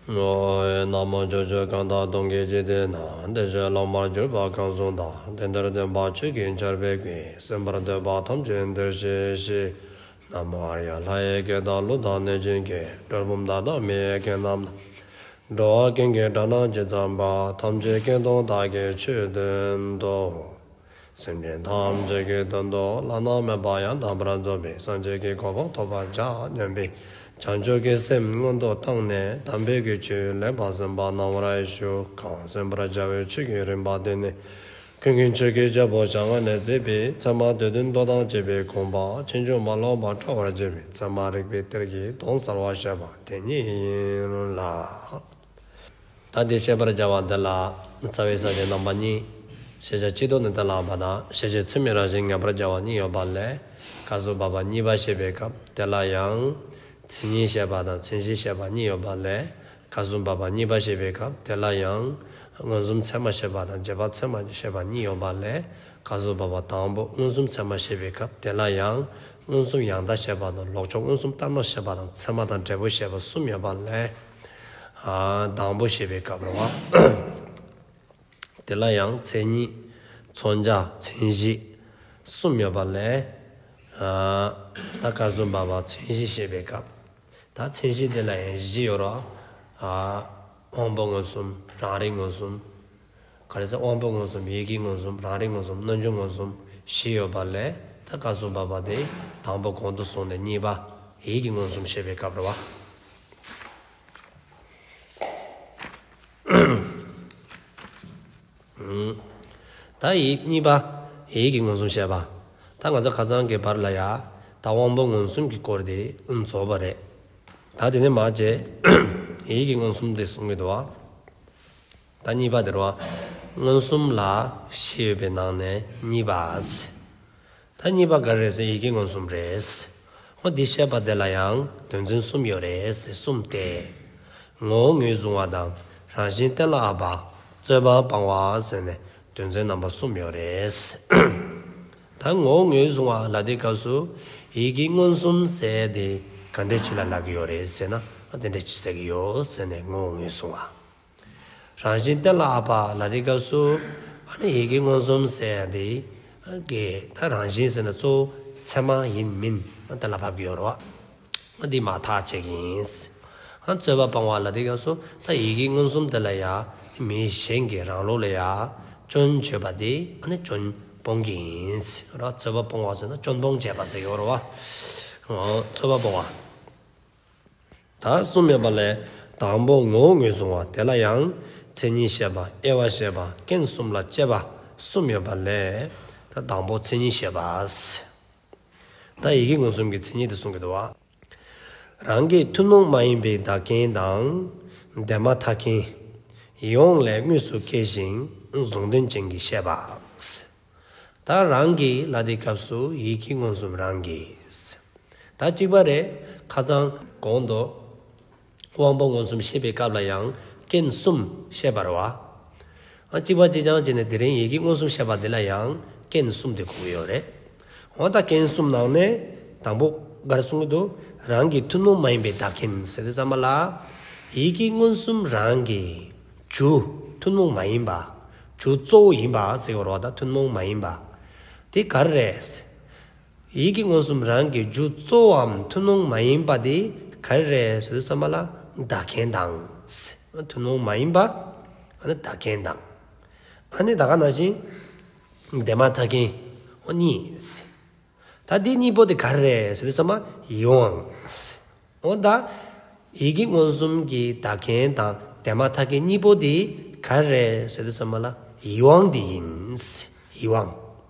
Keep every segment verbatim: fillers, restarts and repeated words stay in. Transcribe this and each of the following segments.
ཨོ། ན་མོ། ཕྱོགས་བཅུ་གང་དག་སྟོང་གི་འཇིག་རྟེན་ན། བདེ་གཤེགས་བླ་མར་གྱུར་པ་གང་བཞུགས་དང་། དེང་འདིར་སྟོན་པ་ཆོས་ཀྱི་ཆར་འབེབས་ཀྱིས། གསན་པར་འདོད་པ་ཐམས་ཅད་འདིར་གཤེགས་ཤིག། ན་མོ་ཨཱརྱ། ལྷ་ཡི་སྐད་དང་ཀླུ་དང་གནོད་སྦྱིན་སྐད། གྲུལ་བུམ་དག་དང་མི་ཡི་སྐད་རྣམས་དང་། འགྲོ་བ་ཀུན་གྱི་སྒྲ་རྣམས་ཇི་ཙམ་པ། ཐམས་ཅད་སྐད་དུ་བདག་གིས་ཆོས་བསྟན་ཏོ། སེམས་ཅན་ཐམས་ཅད་ཀྱི་དོན་དུ་བླ་ན་མེད་པ་ཡང་དག་པར་རྫོགས་པའི་སངས་རྒྱས་ཀྱི་གོ་འཕང་ཐོབ་པར་བྱ་སྙམ་པའི་བྱང་ཆུབ་ཀྱི་སེམས་སྔོན་དུ་བཏང་ནས་དམ་པའི་གི་ཆོས་ལེགས་པར་གསན་པ་གནང་བར་ཞུ། གང་གསན་པར་བྱ་བའི་ཆོས་ཀྱི་རིམ་པ་དེ་ནི། ཀུན་མཁྱེན་ཆོས་ཀྱི་རྒྱལ་པོ་ཞལ་སྔ་ནས་མཛད་པའི་ཚད་མ་སྡེ་བདུན་མདོ་དང་བཅས་པའི་དགོངས་པ་ཕྱིན་ཅི་མ་ལོག་པར་བཀྲལ་བར་བྱེད་པའི་ཚད་མ་རིགས་པའི་གཏེར་གྱི་དོན་གསལ་བར་བཤད་པ་དེ་ཉིད་ཡིན་ལ། ད་དེ་བཤད་པར་བྱ་བ་འདི་ལ་རྩ་བའི་ས་བཅད་རྣམ་པ་གཉིས། ཤེས་བྱ་སྤྱི་ལྡོག་ནས་གཏན་ལ་དབབ་པ་དང་། ཤེས་བྱེད་ཚད་མའི་རང་བཞིན་ངེས་པར་བྱ་བ་གཉིས་ཡོད་པ་ལས། སྐབས་སུ་བབ་པ་གཉིས་པ་བཤད་པའི་སྐབས་དེ་ལ་ཡང་། མཚན་ཉིད་བཤད་པ་དང་མཚན་གཞི་བཤད་པ་གཉིས་ཡོད་པ་ལས། སྐབས་སུ་བབ་པ་གཉིས་པ་བཤད་པའི་སྐབས་དེ་ལ་ཡང་། མངོན་སུམ་ཚད་མ་བཤད་པ་དང་རྗེས་དཔག་ཚད་མ་བཤད་པ་གཉིས་ཡོད་པ་ལས། སྐབས་སུ་བབ་པ་དང་པོ་མངོན་སུམ་ཚད་མ་བཤད་པའི་སྐབས་དེ་ལ་ཡང་། མངོན་སུམ་ཡང་དག་བཤད་པ་དང་ལོག་ཕྱོགས་མངོན་སུམ་ལྟར་སྣང་བཤད་པ་དང་ཚད་མ་དང་འབྲས་བུ་བཤད་པ་གསུམ་ཡོད་པ་ལས། ཨ། དང་པོ་བཤད་པའི་སྐབས་རེད་བ། དེ་ལ་ཡང་མཚན་ཉིད། མཚོན་བྱ། མཚན་གཞི། གསུམ་ཡོད་པ་ལས། ཨ། ད་སྐབས་སུ་བབ་པ་མཚན་གཞི་བཤད་པའི་སྐབས། ད་མཚན་གཞི་དེ་ལ་ཡང་བཞི་ཡོད་རེད་བ། ཨ། དབང་པོ་མངོན་སུམ། རང་རིག་མངོན་སུམ། ག་རེ་ཟེར། དབང་པོ་མངོན་སུམ། ཡིད་ཀྱི་མངོན་སུམ། རང་རིག་མངོན་སུམ། རྣལ་འབྱོར་མངོན་སུམ། བཞི་ཡོད་པ་ལས། ད་སྐབས་སུ་བབ་པ་དེ་དང་པོ་གོང་དུ་སོང་ནས་གཉིས་པ་ཡིད་ཀྱི་མངོན་སུམ་བཤད་པའི་སྐབས་རེད་བ། ད་ཡིད་གཉིས་པ་ཡིད་ཀྱི་མངོན་སུམ་བཤད་པ། ད་ང་ཚོ་ཁ་སང་གི་བར་ལ་ཡ་ད་དབང་པོ་མངོན་སུམ་གྱི་སྐོར་དེ་རྫོགས་པ་རེད། ད་དེ་ནས་མར་བྱས་ཡིད་ཀྱི་མངོན་སུམ་དེ་གསུང་གི་འདུག་བ། ད་གཉིས་པ་དེ་རེད་བ། མངོན་སུམ་ལ་བཞི་ཡོད་པའི་ནང་ནས་གཉིས་པ། ད་གཉིས་པ་ག་རེ་རེད་ཟེར། ཡིད་ཀྱི་མངོན་སུམ་རེད། འོ་འདི་བཤད་པ་དེ་ལ་ཡང་དོན་ཚན་གསུམ་ཡོད་རེད་ཟེར། གསུམ་སྟེ། ངོ་བོ་ངོས་བཟུང་བ་དང་། རང་བཞིན་གཏན་ལ་དབབ་པ། རྩོད་པ་སྤང་བ་ཟེར་ནས་དོན་ཚན་རྣམ་པ་གསུམ་ཡོད་རེད། ད་ངོ་བོ་ངོས་བཟུང་བ་ལབ་དུས་སྐབས་སུ་ཡིད་ཀྱི་མངོན་སུམ་ཟེར་དེ་ག་འདྲ་ཅིག་ལ་ལབ་ཀྱི་ཡོད་རེད་ཟེར་ན། དེ་འདྲ་ཅིག་ཟེར་གྱི་ཡོད་ཟེར་ནས་ངོ་བོ་ངོས་བཟུང་བ། རང་བཞིན་གཏན་ལ་དབབ་པ་ལབ་དུས་སྐབས་སུ་ཨ་ནི་ཡིད་ཀྱི་མངོན་སུམ་ཟེར་ཡ་དེ་གི་ད་རང་བཞིན་ཟེར་ན་གཙོ་བོ་ཚད་མ་ཡིན་མིན་གཏན་ལ་ཕབ་ཀྱི་ཡོད་རེད་བ། འདི་མར་ཐག་བཅད་ཀྱི་ཡིན། ཨ། རྩོད་པ་སྤང་བ་ལབ་དུས་སྐབས་སུ་ད་ཡིད་ཀྱི་མངོན་སུམ་དེ་ལ་ཡ་མི་གཞན་གྱིས་རང་ལུགས་ལ་ཡ་སྐྱོན་བརྗོད་པ་དེ་ཨ་ནི་སྐྱོན་སྤོང་གི་ཡིན་རེད་བ། རྩོད་པ་སྤོང་བ་ཟེར་ན་སྐྱོན་སྤོང་བྱེད་པ་ཟེར་གྱི་ཡོད་རེད་བ། ཨོ། རྩོད་པ་སྤོང་བ། ད་གསུམ་ཡོད་པ་ལས་དང་པོ་ངོ་བོ་ངོས་བཟུང་བ། དེ་ལ་ཡང་མཚན་ཉིད་བཤད་པ། དབྱེ་བ་བཤད་པ། རྐྱེན་གསུམ་ལ་དཔྱད་པ་གསུམ་ཡོད་པ་ལས། ད་དང་པོ་མཚན་ཉིད་བཤད་པ། ད་ཡིད་ཀྱི་མངོན་སུམ་གྱི་མཚན་ཉིད་དེ་གསུང་གི་འདུག་བ། རང་གི་ཐུན་མོང་མ་ཡིན་པའི་བདག་རྐྱེན་དང་། དེ་མ་ཐག་རྐྱེན། ཡིད་དབང་ལས་དངོས་སུ་སྐྱེས་ཤིང་གཟུང་དོན་ཅན་གྱི་ཤེས་པ། ད་རང་གི་ལབ་དུས་སྐབས་སུ་ཡིད་ཀྱི་མངོན་སུམ་རང་གི། ད་གཅིག་པ་རེད། ཁ་སང་གོང་དུ་དབང་པོ་མངོན་སུམ་བཤད་པའི་སྐབས་ལ་ཡང་རྐྱེན་གསུམ་བཤད་པ་རེད་བ། ཨ། གཅིག་པ་གཅིག་རྐྱང་བྱས་ནས་དེ་རིང་ཡིད་ཀྱི་མངོན་སུམ་བཤད་པ་འདི་ལ་ཡང་རྐྱེན་གསུམ་དེ་དགོས་ཀྱི་ཡོད་རེད། འོ་ད་རྐྱེན་གསུམ་ནང་ནས་དང་པོ་ག་རེ་གསུང་གི་འདུག། རང་གི་ཐུན་མོང་མ་ཡིན་པའི་བདག་རྐྱེན་ཟེར་དུས་ཙམ་པ་ལ། ཡིད་ཀྱི་མངོན་སུམ་རང་གི་རྒྱུ་ཐུན་མོང་མ་ཡིན་པ། རྒྱུ་གཙོ་བོ་ཡིན་པ་ཟེར་གྱི་ཡོད་རེད་བ། ད་ཐུན་མོང་མ་ཡིན་པ་དེ་ག་རེ་རེད། ཡིད་ཀྱི་མངོན་སུམ་རང་གི་རྒྱུ་གཙོ་བོའམ་ཐུན་མོང་མ་ཡིན་པ་དེ་ག་རེ་རེད་ཟེར་དུས་ཙམ་པ་ལ་བདག་རྐྱེན་དང་། ཐུན་མོང་མ་ཡིན་པ་ཨ་ནི་བདག་རྐྱེན་དང་། ཨ་ནི་ད་ག་ནང་བཞིན་དེ་མ་ཐག་རྐྱེན། འོ་གཉིས། ད་འདི་གཉིས་པོ་དེ་ག་རེ་རེད་ཟེར་དུས་ཙམ་པ་ཡིད་དབང་། འོ་ད་ཡིད་ཀྱི་མངོན་སུམ་གྱི་བདག་རྐྱེན་དང་དེ་མ་ཐག་རྐྱེན་གཉིས་པོ་དེ་ག་རེ་རེད་ཟེར་དུས་ཙམ་པ་ལ་ཡིད་དབང་དེ་ཡིན། ཡིད་དབང་།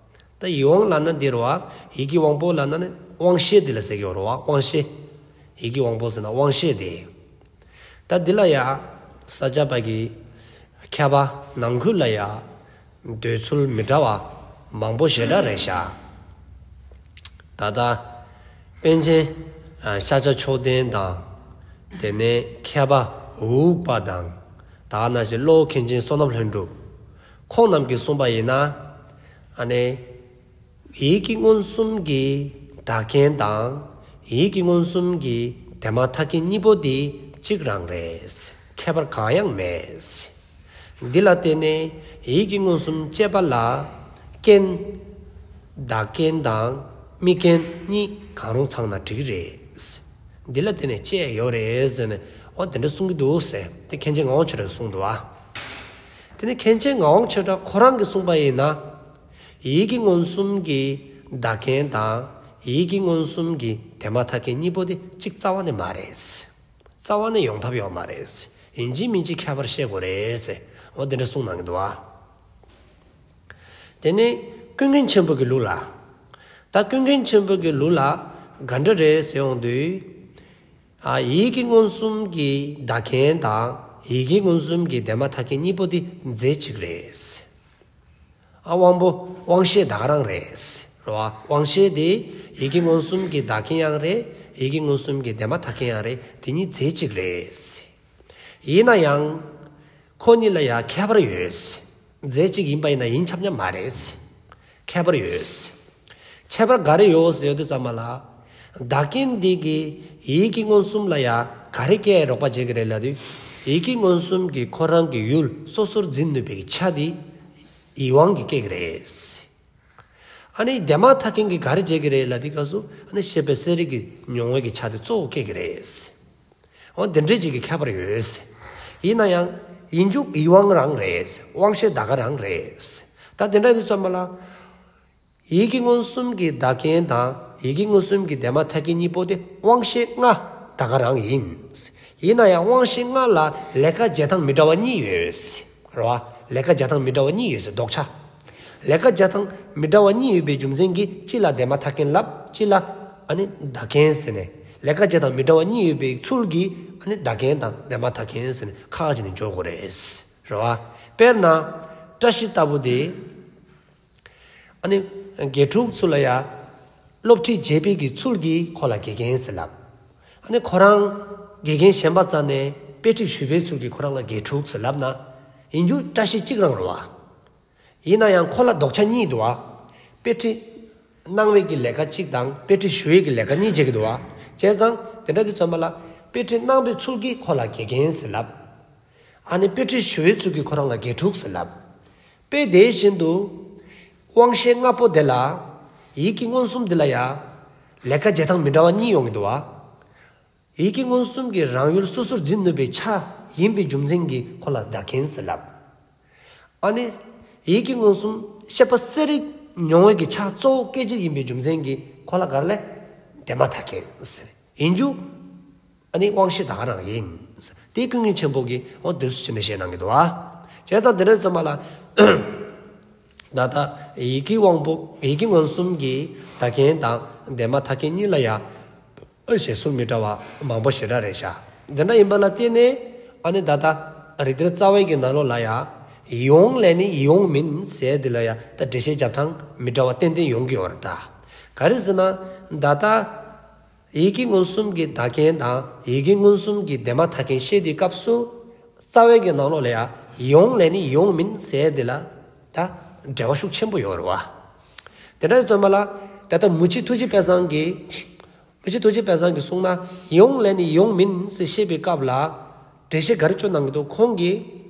ད་ཡིད་དབང་ལབ་ན་འདི་རེད་བ། ཡིད་ཀྱི་དབང་པོ་ལབ་ན་ནི་དབང་ཤེས་དེ་ལ་ཟེར་གྱི་ཡོད་རེད་བ། དབང་ཤེས། ཡིད་ཀྱི་དབང་པོ་ཟེར་ན་དབང་ཤེས་དེ། ད་འདི་ལ་ཡ་ས་སྐྱ་པ་གི་མཁས་པ་ནང་ཁུལ་ལ་ཡ་འདོད་ཚུལ་མི་འདྲ་བ་མང་པོ་ཞེ་དྲག་རེད་ཤག། ད་ལྟ་པཎ་ཆེན་ཤཱཀྱ་མཆོག་ལྡན་དང་། དེ་ནས་མཁས་པ་འུག་པ་དང་། ད་ག་ནང་བཞིན་གློ་བོ་མཁན་ཆེན་བསོད་ནམས་ལྷུན་གྲུབ། ཁོང་རྣམས་ཀྱིས་གསུངས་པ་ཡིན་ན། ཨ་ནི་ཡིད་ཀྱི་མངོན་སུམ་གྱི་བདག་རྐྱེན་དང་། ཡིད་ཀྱི་མངོན་སུམ་གྱི་དེ་མ་ཐག་རྐྱེན་གཉིས་པོ་དེ་གཅིག་རང་རེད། ཁྱད་པར་གང་ཡང་མེད། འདི་ལ་བརྟེན་ནས་ཡིད་ཀྱི་མངོན་སུམ་དཔྱད་པ་ལ་རྐྱེན། བདག་རྐྱེན་དང་དམིགས་རྐྱེན་གཉིས་གང་རུང་ཚང་ན་འགྲིག་གི་རེད། འདི་ལ་བརྟེན་ནས་དཔྱད་ཡོད་རེད་ཟེར་ནས་འོ་དེ་འདྲ་གསུང་གི་འདུག་ཟེར་དེ་མཁན་ཆེན་ངག་དབང་ཆོས་གྲགས་གསུངས་འདུག་ཨ། དེ་ནས་མཁན་ཆེན་ངག་དབང་ཆོས་གྲགས་ཁོ་རང་གིས་གསུངས་པ་ཡིན་ན། ཡིད་ཀྱི་མངོན་སུམ་གྱི་བདག་རྐྱེན་དང་ཡིད་ཀྱི་མངོན་སུམ་གྱི་དེ་མ་ཐག་རྐྱེན་གཉིས་པོ་དེ་གཅིག་རྩ་བ་ནས་མ་རེད། རྩ་བ་ནས་ཡོང་ཐབས་ཡོད་མ་རེད། ཡིན་གཅིག་མིན་གཅིག་ཁྱད་པར་ཤེས་དགོས་རེད་ཟེར། འོ་དེ་འདྲ་གསུངས་གནང་གི་འདུག་ཨ། དེ་ནས་ཀུན་མཁྱེན་ཆེན་པོ་གི་ལུགས་ལ། ད་ཀུན་མཁྱེན་ཆེན་པོ་གི་ལུགས་ལ་ག་འདྲ་རེད་ཟེར་ཡོང་དུས། ཨ་ཡིད་ཀྱི་མངོན་སུམ་གྱི་བདག་རྐྱེན་དང་ཡིད་ཀྱི་མངོན་སུམ་གྱི་དེ་མ་ཐག་རྐྱེན་གཉིས་པོ་དེ་རྫས་གཅིག་རེད། ཨ་དབང་པོ་དབང་ཤེས་ད་ག་རང་རེད། རེད་བ། དབང་ཤེས་དེ་ཡིད་ཀྱི་མངོན་སུམ་གྱི་བདག་རྐྱེན་ཡང་རེད། ཡིད་ཀྱི་མངོན་སུམ་གྱི་དེ་མ་ཐག་རྐྱེན་ཡང་རེད། དེ་གཉིས་རྫས་གཅིག་རེད། ཡིན་ན་ཡང་། ཁོ་གཉིས་ལ་ཡང་ཁྱད་པར་ཡོད། རྫས་གཅིག་ཡིན་པ་ཡིན་ན་ཡིན་ཁྱབ་མཉམ་མ་རེད། ཁྱད་པར་ཡོད། ཁྱད་པར་ག་རེ་ཡོད་ཟེར་དུས་ཙམ་པ་ལ། བདག་རྐྱེན་འདི་གིས་ཡིད་ཀྱི་མངོན་སུམ་ལ་ཡང་ག་རེ་སྐྱེ་རོགས་པ་བྱེད་ཀྱི་རེད་ལབ་དུས། ཡིད་ཀྱི་མངོན་སུམ་གྱི་ཁོ་རང་གི་ཡུལ་སོ་སོར་འཛིན་ནུས་པའི་ཆ་དེ་ཡིད་དབང་གིས་སྐྱེ་གི་རེད། ཨ་ནི་དེ་མ་ཐག་རྐྱེན་གྱིས་ག་རེ་བྱེད་ཀྱི་རེད་ལབ་དུས་སྐབས་སུ་ཨ་ནི་ཤེས་པའི་གསལ་རིག་གི་མྱོང་བའི་གི་ཆ་དེ་གཙོ་བོ་སྐྱེ་གི་རེད། འོ་དེ་འདྲའི་ཅིག་གི་ཁྱད་པར་ཡོད། ཡིན་ན་ཡང་ཡིན་རྒྱུ་ཡིད་དབང་རང་རེད། དབང་ཤེས་ད་ག་རང་རེད། ད་དེ་འདྲ་ཡིན་དུས་ཙམ་པ་ལ། ཡིད་ཀྱི་མངོན་སུམ་གྱི་བདག་རྐྱེན་དང་ཡིད་ཀྱི་མངོན་སུམ་གྱི་དེ་མ་ཐག་རྐྱེན་གཉིས་པོ་དེ་དབང་ཤེས་ལྔ་ད་ག་རང་ཡིན། ཡིན་ན་ཡང་དབང་ཤེས་ལྔ་ལ་ལས་ཀ་བྱེད་སྟངས་མི་འདྲ་བ་གཉིས་ཡོད། རེད་བ། ལས་ཀ་བྱེད་སྟངས་མི་འདྲ་བ་གཉིས་ཡོད་ཟེར་ལྡོག་ཆ། ལས་ཀ་བྱེད་སྟངས་མི་འདྲ་བ་གཉིས་ཡོད་པའི་རྒྱུ་མཚན་གྱིས་གཅིག་ལ་དེ་མ་ཐག་རྐྱེན་ལབ། གཅིག་ལ་ཨ་ནི་བདག་རྐྱེན་ཟེར་ནས། ལས་ཀ་བྱེད་སྟངས་མི་འདྲ་བ་གཉིས་ཡོད་པའི་ཚུལ་གྱིས་ཨ་ནི་བདག་རྐྱེན་དང་དེ་མ་ཐག་རྐྱེན་ཟེར་ནས་ཁ་ཁ་བྱས་ནས་འཇོག་དགོས་རེད། རེད་བ། དཔེར་ན། བཀྲ་ཤིས་ལྟ་བུ་དེ། ཨ་ནི་དགེ་ཕྲུག་ཚོ་ལ་ཡ་སློབ་ཁྲིད་བྱེད་པའི་གི་ཚུལ་གྱིས་ཁོ་ལ་དགེ་རྒན་ཟེར་ལབ། ཨ་ནི་ཁོ་རང་དགེ་རྒན་གཞན་པ་རྩ་ནས་དཔེ་ཁྲིད་ཞུ་བའི་ཚུལ་གྱིས་ཁོ་རང་ལ་དགེ་ཕྲུག་ཟེར་ལབ་ན། ཡིན་རྒྱུ་བཀྲ་ཤིས་གཅིག་རང་རེད་བ། ཡིན་ན་ཡང་ཁོ་ལ་ལྡོག་ཆ་གཉིས་འདུག་བ། དཔེ་ཁྲིད་གནང་བའི་གི་ལས་ཀ་གཅིག་དང་དཔེ་ཁྲིད་ཞུ་བའི་གི་ལས་ཀ་གཉིས་བྱེད་ཀྱི་འདུག་བ། བྱས་ཙང་དེ་འདྲ་དུས་ཙམ་པ་ལ་དཔེ་ཁྲིད་གནང་བའི་ཚུལ་གྱིས་ཁོ་ལ་དགེ་རྒན་ཟེར་ལབ། ཨ་ནི་དཔེ་ཁྲིད་ཞུ་བའི་ཚུལ་གྱིས་ཁོ་རང་ལ་དགེ་ཕྲུག་ཟེར་ལབ། དཔེ་དེ་བཞིན་དུ། དབང་ཤེས་ལྔ་པོ་དེ་ལ། ཡིད་ཀྱི་མངོན་སུམ་དེ་ལ་ཡ། ལས་ཀ་བྱེད་སྟངས་མི་འདྲ་བ་གཉིས་ཡོང་གི་འདུག་བ། ཡིད་ཀྱི་མངོན་སུམ་གྱི་རང་ཡུལ་སོ་སོར་འཛིན་ནུས་པའི་ཆ་ཡིན་པའི་རྒྱུ་མཚན་གྱིས་ཁོ་ལ་བདག་རྐྱེན་ཟེར་ལབ། ཨ་ནི། ཡིད་ཀྱི་མངོན་སུམ་ཤེས་པ་གསལ་རིག་མྱོང་བའི་གི་ཆ་གཙོ་བོ་སྐད་ཅིག་ཡིན་པའི་རྒྱུ་མཚན་གྱིས་ཁོ་ལ་ག་རེ་ལབ། དེ་མ་ཐག་རྐྱེན་ཟེར། ཡིན་རྒྱུ། ཨ་ནི་དབང་ཤེས་ད་ག་རང་ཡིན། དེ་ཀུན་མཁྱེན་ཆེན་པོ་གིས་འོ་དེ་ཚུ་ཕྱེ་ནས་བཤད་གནང་གི་འདུག་བ། བྱས་ཙང་དེ་འདྲ་ཙམ་པ་ལ། ད་ལྟ་ཡིད་ཀྱི་དབང་པོ་ཡིད་ཀྱི་མངོན་སུམ་གྱི་བདག་རྐྱེན་དང་དེ་མ་ཐག་རྐྱེན་གཉིས་ལ་ཡ། བཞེད་སྲོལ་མི་འདྲ་བ་མང་པོ་ཞེ་དྲག་རེད་ཤག་དེ་འདྲ་ཡིན་པ་ལ་བརྟེན་ནས་ཨ་ནི་ད་ལྟ་རིགས་གཏེར་རྩ་བའི་གི་ནང་ལོགས་ལ་ཡ། ཡིད་དབང་ལས་ནི་ཡིད་དབང་མིན་ཟེར་དེ་ལ་ཡ་ད་འགྲེལ་བཤད་རྒྱབ་སྟངས་མི་འདྲ་བ་ཏན་ཏན་ཡོང་གི་ཡོད་རེད་ད། ག་རེ་ཟེར་ན། ད་ལྟ། ཡིད་ཀྱི་མངོན་སུམ་གྱི་བདག་རྐྱེན་དང་ཡིད་ཀྱི་མངོན་སུམ་གྱི་དེ་མ་ཐག་རྐྱེན་བཤད་དུས་སྐབས་སུ། རྩ་བའི་གི་ནང་ལོགས་ལ་ཡ། ཡིད་དབང་ལས་ནི་ཡིད་དབང་མིན་ཟེར་དེ་ལ། ད། འབྲེལ་བ་ཤུགས་ཆེན་པོ་ཡོད་རེད་བ། དེ་འདྲ་ཙམ་པ་ལ། ད་ལྟ་མུས་ཆེན་ཐུགས་རྗེ་དཔལ་བཟང་གིས། མུས་ཆེན་ཐུགས་རྗེ་དཔལ་བཟང་གིས་གསུངས་ན། ཡིད་དབང་ལས་ནི་ཡིད་དབང་མིན་ཟེར་བཤད་པའི་སྐབས་ལ། འགྲེལ་བཤད་ག་རེ་བསྐྱོན་གནང་གི་འདུག་ཁོང་གིས།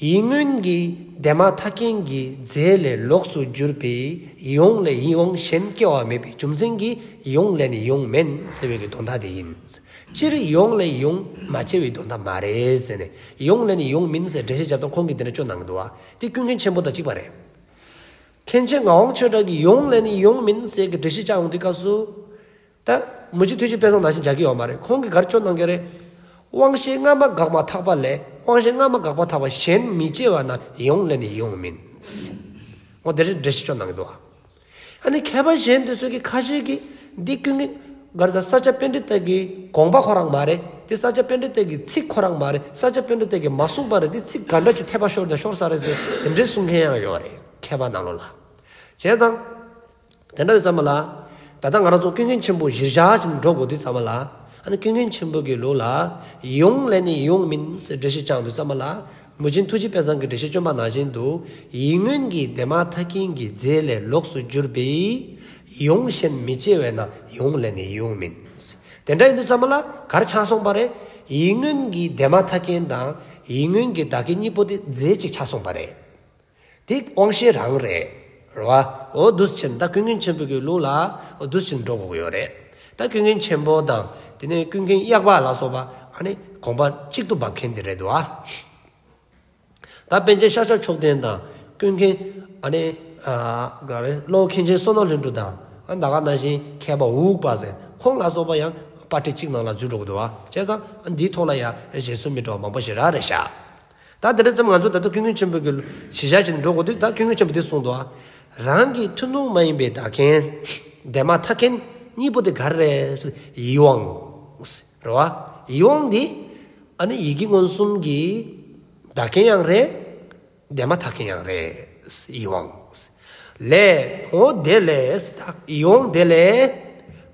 ཡིད་མངོན་གྱི་དེ་མ་ཐག་རྐྱེན་གྱི་རྫས་ལས་ལོགས་སུ་གྱུར་པའི་ཡིད་དབང་ལས་ཡིད་དབང་གཞན་སྐྱེ་བ་མེད་པའི་རྒྱུ་མཚན་གྱིས་ཡིད་དབང་ལས་ནི་ཡིད་དབང་མིན་ཟེར་བའི་གི་དོན་དག་དེ་ཡིན། སྤྱིར་ཡིད་དབང་ལས་ཡིད་དབང་མ་སྐྱེ་བའི་དོན་དག་མ་རེད་ཟེར་ནས་ཡིད་དབང་ལས་ནི་ཡིད་དབང་མིན་ཟེར་འགྲེལ་བཤད་རྒྱབ་སྟངས་ཁོང་གིས་དེ་འདྲ་བསྐྱོན་གནང་གི་འདུག་བ། དེ་ཀུན་མཁྱེན་ཆེན་པོ་དང་གཅིག་པ་རེད། མཁན་ཆེན་ངག་དབང་ཆོས་གྲགས་ཀྱིས་ཡིད་དབང་ལས་ནི་ཡིད་དབང་མིན་ཟེར་གྱི་འགྲེལ་བཤད་བརྒྱབ་ཡོང་དུས་སྐབས་སུ། ད་མུས་ཆེན་ཐུགས་རྗེ་དཔལ་བཟང་ནང་བཞིན་རྒྱག་གི་ཡོད་མ་རེད། ཁོང་གིས་ག་རེ་བསྐྱོན་གནང་གི་རེད། དབང་ཤེས་སྔ་མ་འགགས་མ་ཐག་པ་ལས་དབང་ཤེས་སྔ་མ་འགགས་པ་ཐག་པ་གཞན་མི་སྐྱེ་བ་ན་ཡིད་དབང་ལས་ནི་ཡིད་དབང་མིན། འོ་དེ་འདྲའི་འགྲེལ་བཤད་བསྐྱོན་གནང་གི་འདུག་བ། ཨ་ནི་མཁས་པ་གཞན་དེ་ཚོ་གིས་ཁ་ཤས་ཀྱིས་འདི་ཀུན་གྱིས་ག་རེ་ཟ་ས་སྐྱ་པཎྜི་ཏ་གི་དགོངས་པ་ཁོ་རང་མ་རེད། དེ་ས་སྐྱ་པཎྜི་ཏ་གི་ཚིག་ཁོ་རང་མ་རེད། ས་སྐྱ་པཎྜི་ཏ་གིས་མ་གསུངས་པ་རེད། དེ་ཚིག་ག་འདྲ་ཅིག་འཐད་པ་ཤོར་དང་ཤོར་ས་རེད་ཟེར་དེ་འདྲའི་གསུང་མཁན་ཡང་ཡོད་རེད་མཁས་པ་ནང་ལོགས་ལ། བྱས་ཙང་། དེ་འདྲ་ཡིན་ཙམ་པ་ལ། ད་ལྟ་ང་རང་ཚོ་ཀུན་མཁྱེན་ཆེན་པོ་གཞིར་བཞག་ཅིག་འགྲོ་དགོས་དུས་ཙམ་པ་ལ། ཨ་ནི་ཀུན་མཁྱེན་ཆེན་པོ་གི་ལུགས་ལ། ཡིད་དབང་ལས་ནི་ཡིད་དབང་མིན་ཟེར་འགྲེལ་བཤད་བསྐྱངས་དུས་ཙམ་པ་ལ། མུས་ཆེན་ཐུགས་རྗེ་དཔལ་བཟང་གིས་འགྲེལ་བཤད་བསྐྱོན་པ་ནང་བཞིན་དུ། ཡིད་མངོན་གྱི་དེ་མ་ཐག་རྐྱེན་གྱི་རྫས་ལས་ལོགས་སུ་གྱུར་པའི། ཡིད་དབང་གཞན་མི་སྐྱེ་བས་ན་ཡིད་དབང་ལས་ནི་ཡིད་དབང་མིན། དེ་འདྲ་ཡིན་དུས་ཙམ་པ་ལ་ག་རེ་ཆགས་སོང་པ་རེད། ཡིད་མངོན་གྱི་དེ་མ་ཐག་རྐྱེན་དང་ཡིད་མངོན་གྱི་བདག་རྐྱེན་གཉིས་པོ་དེ་རྫས་གཅིག་ཆགས་སོང་བ་རེད། དེ་དབང་ཤེས་རང་རེད། རེད་བ། འོ་འདུག་སེ་བྱས་ནས་ད་ཀུན་མཁྱེན་ཆེན་པོ་གི་ལུགས་ལ་འོ་འདུག་སེ་བྱས་ནས་འགྲོ་དགོས་ཀྱི་ཡོད་རེད། ད་ཀུན་མཁྱེན་ཆེན་པོ་དང་དེ་ནས་ཀུན་མཁྱེན་གཡག་པ་ལ་སོགས་པ་ཨ་ནི་དགོངས་པ་གཅིག་ཏུ་འབབ་མཁན་དེ་རེད་འདུག་ཨ། ད་པཎ་ཆེན་ཤཱཀྱ་མཆོག་ལྡན་དང་ཀུན་མཁྱེན་ཨ་ནི་ཨ་ག་རེ་ཀློ་མཁན་ཆེན་བསོད་ནམས་ལྷུན་གྲུབ་དང་ཨ་ད་ག་ནང་བཞིན་མཁས་པ་འུག་པ་ཟེར་ཁོང་ལ་སོགས་པ་ཡང་པར་ཊི་གཅིག་ནང་ལ་འཛུལ་འགྲོ་གི་འདུག་བ། བྱས་ཙང་འདིའི་ཐོག་ལ་ཡང་བཞེད་སྲོལ་མི་འདྲ་བ་མང་པོ་ཞེ་དྲག་རེད་ཤག། ད་དེ་འདྲ་ཙམ་ང་ཚོ་ད་ལྟ་ཀུན་མཁྱེན་ཆེན་པོ་གི་གཞི་བཞག་བྱས་ནས་འགྲོ་དགོས་དུས་ད་ཀུན་མཁྱེན་ཆེན་པོ་འདི་གསུངས་འདུག་བ། རང་གི་ཐུན་མོང་མ་ཡིན་པའི་བདག་རྐྱེན་དེ་མ་ཐག་རྐྱེན་གཉིས་པོ་དེ་ག་རེ་རེད། ཡིད་དབང་རེད་བ། ཡིད་དབང་འདི་ཨ་ནི་ཡིད་ཀྱི་མངོན་སུམ་གྱི་བདག་རྐྱེན་ཡང་རེད། དེ་མ་ཐག་རྐྱེན་ཡང་རེད། ཡིད་དབང་། ལས་འོ་དེ་ལས་ད་ཡིད་དབང་དེ་ལས་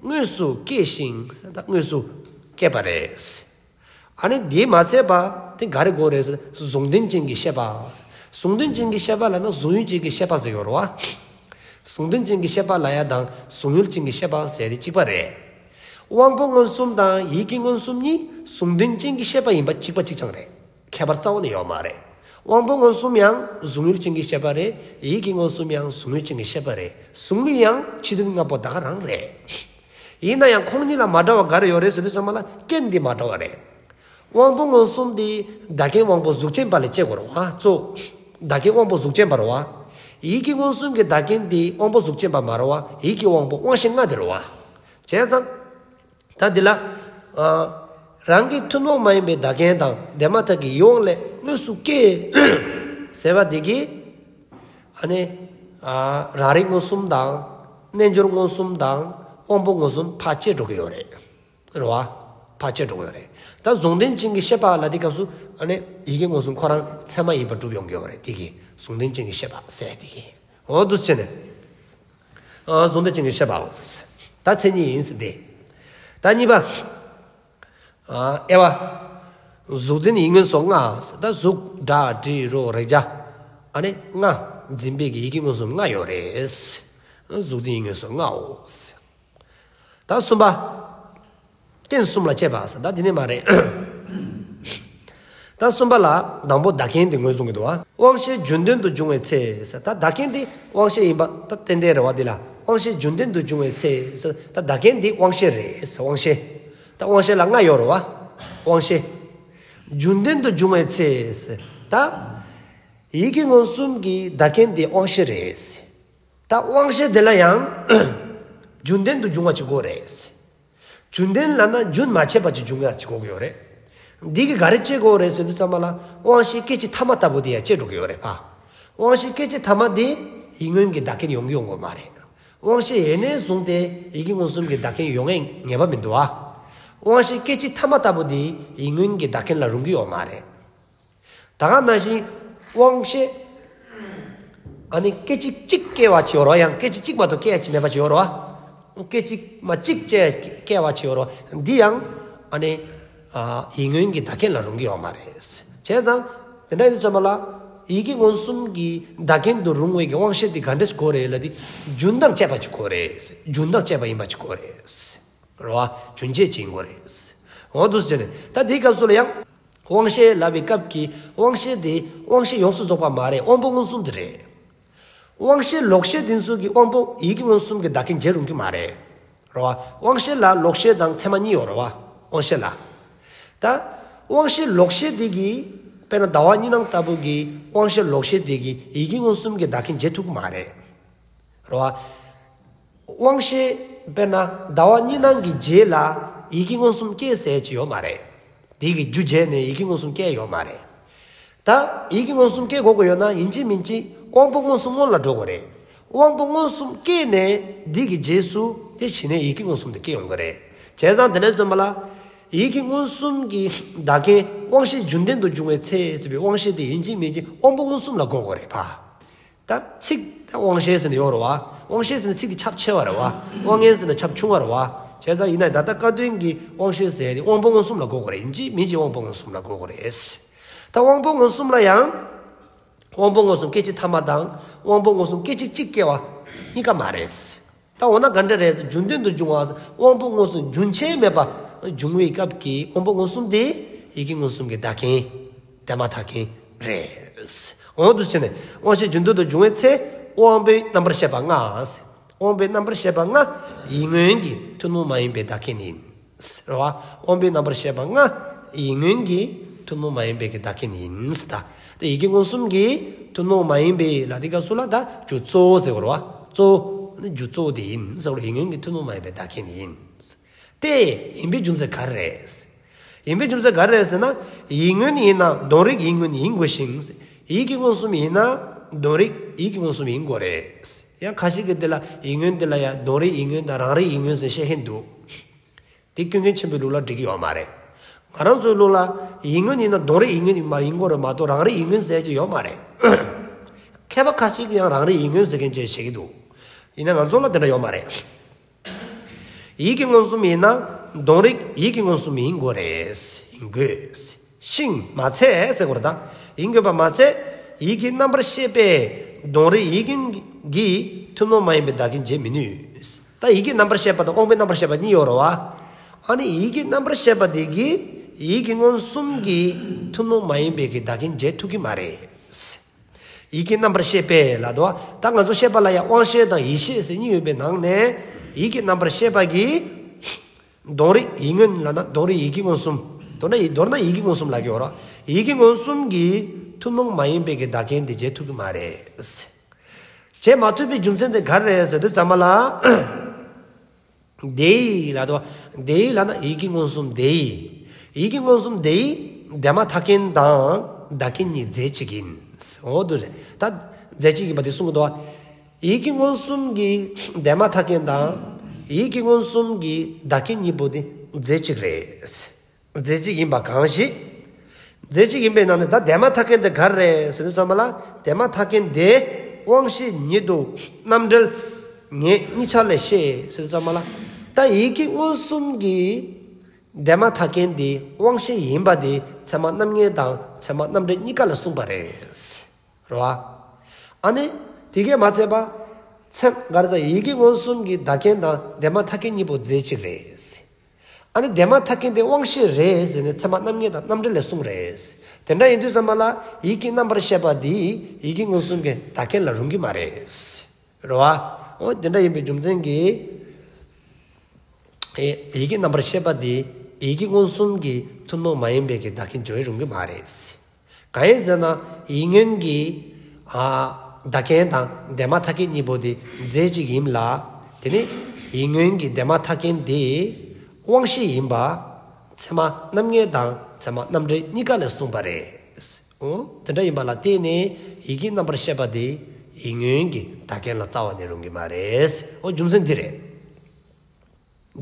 དངོས་སུ་སྐྱེས་ཤིང་ད་དངོས་སུ་སྐྱེས་པ་རེད། ཨ་ནི་དེ་མ་ཚད་པ་དེ་ག་རེ་དགོས་རེད། གཟུང་དོན་ཅན་གྱི་ཤེས་པ། གཟུང་དོན་ཅན་གྱི་ཤེས་པ་ལབ་ན་གཟུང་ཡུལ་ཅན་གྱི་ཤེས་པ་ཟེར་ཡོད་རེད་བ། གཟུང་དོན་ཅན་གྱི་ཤེས་པ་ལབ་ཡ་དང་གཟུང་ཡུལ་ཅན་གྱི་ཤེས་པ་ཟེར་དེ་གཅིག་པ་རེད། དབང་པོ་མངོན་སུམ་དང་ཡིད་ཀྱི་མངོན་སུམ་གཉིས་གཟུང་དོན་ཅན་གྱི་ཤེས་པ་ཡིན་པ་གཅིག་པ་གཅིག་རྐྱང་རེད། ཁྱད་པར་རྩ་བ་ནས་ཡོད་མ་རེད། དབང་པོ་མངོན་སུམ་ཡང་གཟུང་ཡུལ་ཅན་གྱི་ཤེས་པ་རེད། ཡིད་ཀྱི་མངོན་སུམ་ཡང་གཟུང་ཡུལ་ཅན་གྱི་ཤེས་པ་རེད། གཟུང་ལུགས་ཡང་ཕྱི་དོན་ལྔ་པོ་ད་ག་རང་རེད། ཡིན་ན་ཡང་ཁོང་གཉིས་ལ་མ་འདྲ་བ་ག་རེ་ཡོད་རེད་ཟེར་དུས་ཙམ་པ་ལ་རྐྱེན་འདི་མ་འདྲ་བ་རེད། དབང་པོ་མངོན་སུམ་འདི་བདག་རྐྱེན་དབང་པོ་གཟུགས་ཅན་པ་ལས་སྐྱེ་དགོས་རེད་བ། གཙོ་བདག་རྐྱེན་དབང་པོ་གཟུགས་ཅན་པ་རེད་བ། ཡིད་ཀྱི་མངོན་སུམ་གྱི་བདག་རྐྱེན་འདི་དབང་པོ་གཟུགས་ཅན་པ་མ་རེད་བ། ཡིད་ཀྱི་དབང་པོ་དབང་ཤེས་ལྔ་དེ་རེད་བ། བྱས་ཙང་། ད་འདི་ལ། ཨ། རང་གི་ཐུན་མོང་མ་ཡིན་པའི་བདག་རྐྱེན་དང་དེ་མ་ཐག་གི་ཡིད་དབང་ལས་དངོས་སུ་སྐྱེས། ཟེར་བ་འདི་གིས། ཨ་ནི། ཨ། རང་རིག་མངོན་སུམ་དང་། རྣལ་འབྱོར་མངོན་སུམ་དང་། དབང་པོ་མངོན་སུམ་ཕར་བཅད་འགྲོ་གི་ཡོད་རེད། རེད་བ། ཕར་བཅད་འགྲོ་གི་ཡོད་རེད། ད་གཟུང་དོན་ཅན་གྱི་ཤེས་པ་ལ་འདི་སྐབས་སུ། ཨ་ནི། ཡིད་ཀྱི་མངོན་སུམ་ཁོ་རང་ཚད་མ་ཡིན་པ་གྲུབ་ཡོང་གི་ཡོད་རེད། འདི་གིས་གཟུང་དོན་ཅན་གྱི་ཤེས་པ་ཟེར་འདི་གིས། འོ་འདུག་སེ་བྱས་ནས། ཨ། གཟུང་དོན་ཅན་གྱི་ཤེས་པའོ། ད་མཚན་ཉིད་ཡིན་ཟེར་ཏེ། ད་གཉིས་པ། ཨ། དབྱེ་བ། གཟུགས་འཛིན་ཡིད་མངོན་སོགས་ལྔ། ད་གཟུགས་སྒྲ་དྲི་རོ་རེག་བྱ། ཨ་ནི་ལྔ། འཛིན་པའི་གི་ཡིད་ཀྱི་མངོན་སུམ་ལྔ་ཡོད་རེད། གཟུགས་འཛིན་ཡིད་མངོན་སོགས་ལྔའོ། ད་གསུམ་པ། རྐྱེན་གསུམ་ལ་དཔྱད་པ་ཟེར། ད་འདི་ནི་མ་རེད། ད་གསུམ་པ་ལ་དང་པོ་བདག་རྐྱེན་དེ་ངོས་བཟུང་གི་འདུག་བ། དབང་ཤེས་རྒྱུན་ལྡན་དུ་འབྱུང་བའི་ཚེ་ཟེར། ད་བདག་རྐྱེན་དེ་དབང་ཤེས་ཡིན་པ་ད་ཏན་ཏན་རེད་བ། འདི་ལ་དབང་ཤེས་རྒྱུན་ལྡན་དུ་འབྱུང་བའི་ཚེ་ཟེར། ད་བདག་རྐྱེན་དེ་དབང་ཤེས་རེད་ཟེར། དབང་ཤེས། ད་དབང་ཤེས་ལ་ལྔ་ཡོད་རེད་བ། དབང་ཤེས། རྒྱུན་ལྡན་དུ་འབྱུང་བའི་ཚེ་ཟེར། ད་ཡིད་ཀྱི་མངོན་སུམ་གྱི་བདག་རྐྱེན་དེ་དབང་ཤེས་རེད་ཟེར། ད་དབང་ཤེས་དེ་ལ་ཡང་རྒྱུན་ལྡན་དུ་འབྱུང་བ་ཅིག་དགོས་རེད། རྒྱུན་ལྡན་ལབ་ན་རྒྱུན་མ་ཆད་པ་ཅིག་འབྱུང་ཡ་ཅིག་དགོས་ཀྱི་ཡོད་རེད། འདི་གིས་ག་རེ་བྱེད་དགོས་རེད་ཟེར་དུས་ཙམ་པ་ལ་དབང་ཤེས་སྐད་ཅིག་ཐ་མ་ལྟ་བུ་དེ་ཡང་བྱེད་འགྲོ་གི་ཡོད་རེད་པ། དབང་ཤེས་སྐད་ཅིག་ཐ་མ་དེ་ཡིད་མངོན་གྱི་བདག་རྐྱེན་ཡོང་གི་ཡོང་དགོས་མ་རེད། དབང་ཤེས་ཡེ་ནས་བཟུང་སྟེ་ཡིད་ཀྱི་མངོན་སུམ་གྱི་བདག་རྐྱེན་ཡོང་ངེས་ངེས་པ་མི་འདུག་ཨ། དབང་ཤེས་སྐད་ཅིག་ཐ་མ་ལྟ་བུ་དེ་ཡིད་མངོན་གྱི་བདག་རྐྱེན་ལ་རུང་གི་ཡོད་མ་རེད། ད་ག་ནང་བཞིན་དབང་ཤེས། ཨ་ནི་སྐད་ཅིག་གཅིག་སྐྱེ་བ་ཅིག་ཡོད་རེད་བ། ཡང་སྐད་ཅིག་གཅིག་མ་གཏོགས་སྐྱེ་ཡ་ཅིག་མེད་པ་ཅིག་ཡོད་རེད་བ། སྐད་ཅིག་མ་གཅིག་སྐྱེ་སྐྱེ་བ་ཅིག་ཡོད་རེད་བ། འདི་ཡང་ཨ་ནི་ཨ་ཡིད་མངོན་གྱི་བདག་རྐྱེན་ལ་རུང་གི་ཡོད་མ་རེད། བྱས་ཙང་དེ་འདྲ་ཡིན་དུས་ཙམ་པ་ལ་ཡིད་ཀྱི་མངོན་སུམ་གྱི་བདག་རྐྱེན་དུ་རུང་བའི་གི་དབང་ཤེས་དེ་ག་འདྲས་དགོས་རེད་ལབ་དུས་རྒྱུན་དང་བཅས་པ་ཅིག་དགོས་རེད། རྒྱུན་དང་བཅས་པ་ཡིན་པ་ཅིག་དགོས་རེད། རེད་བ། རྒྱུན་ཆད་ཅིག་ཡིན་དགོས་རེད། འོ་འདུག་སེ་བྱས་ནས་ད་དེའི་སྐབས་སུ་ལ་ཡང་། དབང་ཤེས་ལབ་པའི་སྐབས་ཀྱི་དབང་ཤེས་དེ་དབང་ཤེས་ཡོངས་སུ་རྫོགས་པ་མ་རེད། དབང་པོ་མངོན་སུམ་དེ་རེད། དབང་ཤེས་ལོག་ཤེས་དེ་ཚོ་གི་དབང་པོ་ཡིད་ཀྱི་མངོན་སུམ་གྱི་བདག་རྐྱེན་བྱེད་རུང་གི་མ་རེད། རེད་བ། དབང་ཤེས་ལ་ལོག་ཤེས་དང་ཚད་མ་གཉིས་ཡོད་རེད་བ། དབང་ཤེས་ལ། ད་དབང་ཤེས་ལོག་ཤེས་དེ་གི་དཔེར་ན་ཟླ་བ་གཉིས་སྣང་ལྟ་བུ་གི་དབང་ཤེས་ལོག་ཤེས་དེ་གི་ཡིད་ཀྱི་མངོན་སུམ་གྱི་བདག་རྐྱེན་བྱེད་ཐུབ་ཀྱི་མ་རེད། རེད་བ། དབང་ཤེས་དཔེར་ན་ཟླ་བ་གཉིས་སྣང་གི་རྗེས་ལ་ཡིད་ཀྱི་མངོན་སུམ་སྐྱེ་ཟེར་ཅིག་ཡོད་མ་རེད། དེ་གི་རྒྱུ་བྱས་ནས་ཡིད་ཀྱི་མངོན་སུམ་སྐྱེ་ཡོད་མ་རེད། ད་ཡིད་ཀྱི་མངོན་སུམ་སྐྱེ་དགོས་ཀྱི་ཡོད་ན་ཡིན་གཅིག་མིན་གཅིག་དབང་པོ་མངོན་སུམ་སྔོན་ལ་འགྲོ་དགོས་རེད། དབང་པོ་མངོན་སུམ་སྐྱེས་ནས་དེ་གི་རྗེས་སུ་དེ་གཞི་ནས་ཡིད་ཀྱི་མངོན་སུམ་དེ་སྐྱེ་ཡོང་གི་རེད། བྱས་ཙང་དེ་ནས་བཟུང་བ་ལ་ཡིད་ཀྱི་མངོན་སུམ་གྱི་བདག་རྐྱེན་དབང་ཤེས་རྒྱུན་ལྡན་དུ་འབྱུང་བའི་ཚེ་ཟེར་བའི་དབང་ཤེས་དེ་ཡིན་གཅིག་མིན་གཅིག་དབང་པོ་མངོན་སུམ་ལ་གོ་དགོས་རེད་པ། ད་ཚིག་ད་དབང་ཤེས་ཟེར་ནས་ཡོད་རེད་བ། དབང་ཤེས་ཟེར་ནས་ཚིག་དེ་ཁྱབ་ཆེ་བ་རེད་བ། དབང་མངོན་ཟེར་ནས་ཁྱབ་ཆུང་བ་རེད་བ། བྱས་ཙང་ཡིན་ན་ད་ལྟ་བཀའ་བསྟན་གྱི་དབང་ཤེས་ཟེར་དེ་དབང་པོ་མངོན་སུམ་ལ་གོ་དགོས་རེད། ཡིན་གཅིག་མིན་གཅིག་དབང་པོ་མངོན་སུམ་ལ་གོ་དགོས་རེད། ད་དབང་པོ་མངོན་སུམ་ལ་ཡང་། དབང་པོ་མངོན་སུམ་སྐད་ཅིག་ཐ་མ་དང་དབང་པོ་མངོན་སུམ་སྐད་ཅིག་གཅིག་སྐྱེ་བ་གཉིས་ཀ་མ་རེད། ད་འོ་ན་ག་འདྲ་རེད། རྒྱུན་ལྡན་དུ་འབྱུང་བ་དབང་པོ་མངོན་སུམ་རྒྱུན་ཆད་མེད་པ་ འབྱུང་བའི་སྐབས་ཀྱི་དབང་པོ་མངོན་སུམ་དེ་ཡིད་ཀྱི་མངོན་སུམ་གྱི་བདག་རྐྱེན། དེ་མ་ཐག་རྐྱེན་རེད། འོ་འདུག་བྱས་ནས་དབང་ཤེས་རྒྱུན་མཐུད་དུ་འབྱུང་བའི་ཚེ་དབང་པོའི་རྣམ་པར་ཤེས་པ་ལྔ། དབང་པོའི་རྣམ་པར་ཤེས་པ་ལྔ་ཡིད་མངོན་གྱི་ཐུན་མོང་མ་ཡིན་པའི་བདག་རྐྱེན་ཡིན། རེད་བ། དབང་པོའི་རྣམ་པར་ཤེས་པ་ལྔ་ཡིད་མངོན་གྱི་ཐུན་མོང་མ་ཡིན་པའི་གི་བདག་རྐྱེན་ཡིན། ད་དེ་ཡིད་ཀྱི་མངོན་སུམ་གྱི་ཐུན་མོང་མ་ཡིན་པའི་ལ་དེ་སྐབས་སུ་ལ་ད་རྒྱུ་གཙོ་བོ་ཟེར་བ་རེད་བ། གཙོ་བོ་ནི་རྒྱུ་གཙོ་བོ་དེ་ཡིན་ཟེར་བ་རེད། ཡིད་མངོན་གྱི་ཐུན་མོང་མ་ཡིན་པའི་བདག་རྐྱེན་ཡིན། དེ་ཡིན་པའི་རྒྱུ་མཚན་ག་རེ་རེད། ཡིན་པའི་རྒྱུ་མཚན་ག་རེ་རེད་ཟེར་ན། ཡིད་མངོན་ཡིན་ན་དོན་རིག་ཡིད་མངོན་ཡིན་དགོས་ཤིང་། ཡིད་ཀྱི་མངོན་སུམ་ཡིན་ན་དོན་རིག་ཡིད་ཀྱི་མངོན་སུམ་ཡིན་དགོས་རེད། ཡང་ཁ་ཤས་ཀྱིས་དེ་ལ་ཡིད་མངོན་དེ་ལ་ཡང་དོན་རིག་ཡིད་མངོན་དང་རང་རིག་ཡིད་མངོན་ཟེར་བཤད་མཁན་འདུག་དེ་ཀུན་མཁྱེན་ཆེན་པོའི་ལུགས་ལ་འགྲིག་གི་ཡོད་མ་རེད། ང་རང་ཚོའི་ལུགས་ལ་ཡིད་མངོན་ཡིན་ན་དོན་རིག་ཡིད་མངོན་ཡིན་མ་ཡིན་དགོས་རེད་མ་གཏོགས་རང་རིག་ཡིད་མངོན་ཟེར་གྱི་ཡོད་མ་རེད། མཁས་པ་ཁ་ཤས་ཀྱིས་ཡང་རང་རིག་ཡིད་མངོན་ཟེར་མཁན་ཅིག་བཤད་ཀྱི་འདུག་ཡིན་ན་ང་ཚོ་ལ་དེ་འདྲ་ཡོད་མ་རེད། ཡིད་ཀྱི་མངོན་སུམ་ཡིན་ན་དོན་རིག་ཡིད་ཀྱི་མངོན་སུམ་ཡིན་དགོས་རེད། ཡིན་དགོས། ཤིང་མ་ཚད་ཟེར་དགོས་རེད་ད། ཡིན་དགོས་པ་མ་ཚད་ཡིད་ཀྱི་རྣམ་པར་ཤེས་པས་དོན་རིག་ཡིད་ཀྱི་ཐུན་མོང་མ་ཡིན་པའི་བདག་རྐྱེན་བྱེད་མི་ནུས། ད་ཡིད་ཀྱི་རྣམ་པར་ཤེས་པ་དང་དབང་པོའི་རྣམ་པར་ཤེས་པ་གཉིས་ཡོད་རེད་བ། ཨ་ནི་ཡིད་ཀྱི་རྣམ་པར་ཤེས་པ་དེ་གིས་ཡིད་ཀྱི་མངོན་སུམ་གྱི་ཐུན་མོང་མ་ཡིན་པའི་གི་བདག་རྐྱེན་བྱེད་ཐུབ་ཀྱི་མ་རེད། ཡིད་ཀྱི་རྣམ་པར་ཤེས་པས་ལབ་དུས། ད་ང་ཚོ་ཤེས་པ་ལ་ཡང་དབང་ཤེས་དང་ཡིད་ཤེས་ཟེར་གཉིས་ཡོད་པའི་ནང་ནས། ཡིད་ཀྱི་རྣམ་པར་ཤེས་པ་གིས་དོན་རིག་ཡིད་མངོན་ལབ་ན་དོན་རིག་ཡིད་ཀྱི་མངོན་སུམ། མདོར་ན་ཡིད་མདོར་ན་ཡིད་ཀྱི་མངོན་སུམ་ལབ་ཀྱི་ཡོད་རེད། ཡིད་ཀྱི་མངོན་སུམ་གྱི་ཐུན་མོང་མ་ཡིན་པའི་གི་བདག་རྐྱེན་དེ་བྱེད་ཐུབ་ཀྱི་མ་རེད། བྱེད་མ་ཐུབ་པའི་རྒྱུ་མཚན་དེ་ག་རེ་རེད་ཟེར་དུས་ཙམ་པ་ལ། དེ་ཡིས་ལབ་དུས། དེ་ཡིས་ལབ་ན་ཡིད་ཀྱི་མངོན་སུམ་དེ་ཡིས། ཡིད་ཀྱི་མངོན་སུམ་དེ་ཡིས་དེ་མ་ཐག་རྐྱེན་དང་བདག་རྐྱེན་གཉིས་རྫས་གཅིག་ཡིན། འོ་འདུག་རེད། ད་རྫས་གཅིག་ཡིན་པ་དེ་གསུང་གི་འདུག་བ། ཡིད་ཀྱི་མངོན་སུམ་གྱི་དེ་མ་ཐག་རྐྱེན་དང་། ཡིད་ཀྱི་མངོན་སུམ་གྱི་བདག་རྐྱེན་གཉིས་པོ་དེ་རྫས་གཅིག་རེད། རྫས་གཅིག་ཡིན་པ་གང་ཞིག་རྫས་གཅིག་ཡིན་པའི་ནང་ནས་ད་དེ་མ་ཐག་རྐྱེན་དེ་ག་རེ་རེད་ཟེར་དུས་ཙམ་པ་ལ། དེ་མ་ཐག་རྐྱེན་དེ་དབང་ཤེས་ཉིད་དུ་རྣམ་འགྲེལ་ངེས་གཉིས་ཆ་ལས་ཤེས་ཟེར་དུས་ཙམ་པ་ལ། ད་ཡིད་ཀྱི་མངོན་སུམ་གྱི་དེ་མ་ཐག་རྐྱེན་དེ་དབང་ཤེས་ཡིན་པ་དེ་ཚད་མ་རྣམ་ངེས་དང་ཚད་མ་རྣམ་འགྲེལ་གཉིས་ཀ་ལ་གསུངས་པ་རེད། རེད་བ། ཨ་ནི་དེ་གས་མ་ཚད་པ། ཚད་ག་རེ་ཟེར། ཡིད་ཀྱི་མངོན་སུམ་གྱི་བདག་རྐྱེན་དང་དེ་མ་ཐག་རྐྱེན་གཉིས་པོ་རྫས་གཅིག་རེད། ཨ་ནི་དེ་མ་ཐག་རྐྱེན་དེ་དབང་ཤེས་རེད་ཟེར་ནས་ཚད་མ་རྣམ་ངེས་དང་རྣམ་འགྲེལ་ལས་གསུངས་རེད། དེ་འདྲ་ཡིན་དུས་ཙམ་པ་ལ་ཡིད་ཀྱི་རྣམ་པར་ཤེས་པ་འདི་ཡིད་ཀྱི་མངོན་སུམ་གྱི་བདག་རྐྱེན་ལ་རུང་གི་མ་རེད། རེད་བ། འོ་དེ་འདྲ་ཡིན་པའི་རྒྱུ་མཚན་གྱིས། ཨེ། ཡིད་ཀྱི་རྣམ་པར་ཤེས་པ་འདི་ཡིད་ཀྱི་མངོན་སུམ་གྱི་ཐུན་མོང་མ་ཡིན་པའི་གི་བདག་རྐྱེན་བྱེད་རུང་གི་མ་རེད། གང་ཡིན་ཟེར་ན་ཡིད་མངོན་གྱི་ཨ་བདག་རྐྱེན་དང་དེ་མ་ཐག་རྐྱེན་གཉིས་པོ་དེ་རྫས་གཅིག་ཡིན་ལ། དེ་ནི་ཡིད་མངོན་གྱི་དེ་མ་ཐག་རྐྱེན་དེ་དབང་ཤེས་ཡིན་པ་ཚད་མ་རྣམ་ངེས་དང་ཚད་མ་རྣམ་འགྲེལ་གཉིས་ཀ་ལས་གསུངས་པ་རེད། འོ་དེ་འདྲ་ཡིན་པ་ལ་བརྟེན་ནས་ཡིད་ཀྱི་རྣམ་པར་ཤེས་པ་དེ་ཡིད་མངོན་གྱི་བདག་རྐྱེན་ལ་རྩ་བ་ནས་རུང་གི་མ་རེད། འོ་རྒྱུ་མཚན་འདི་རེད།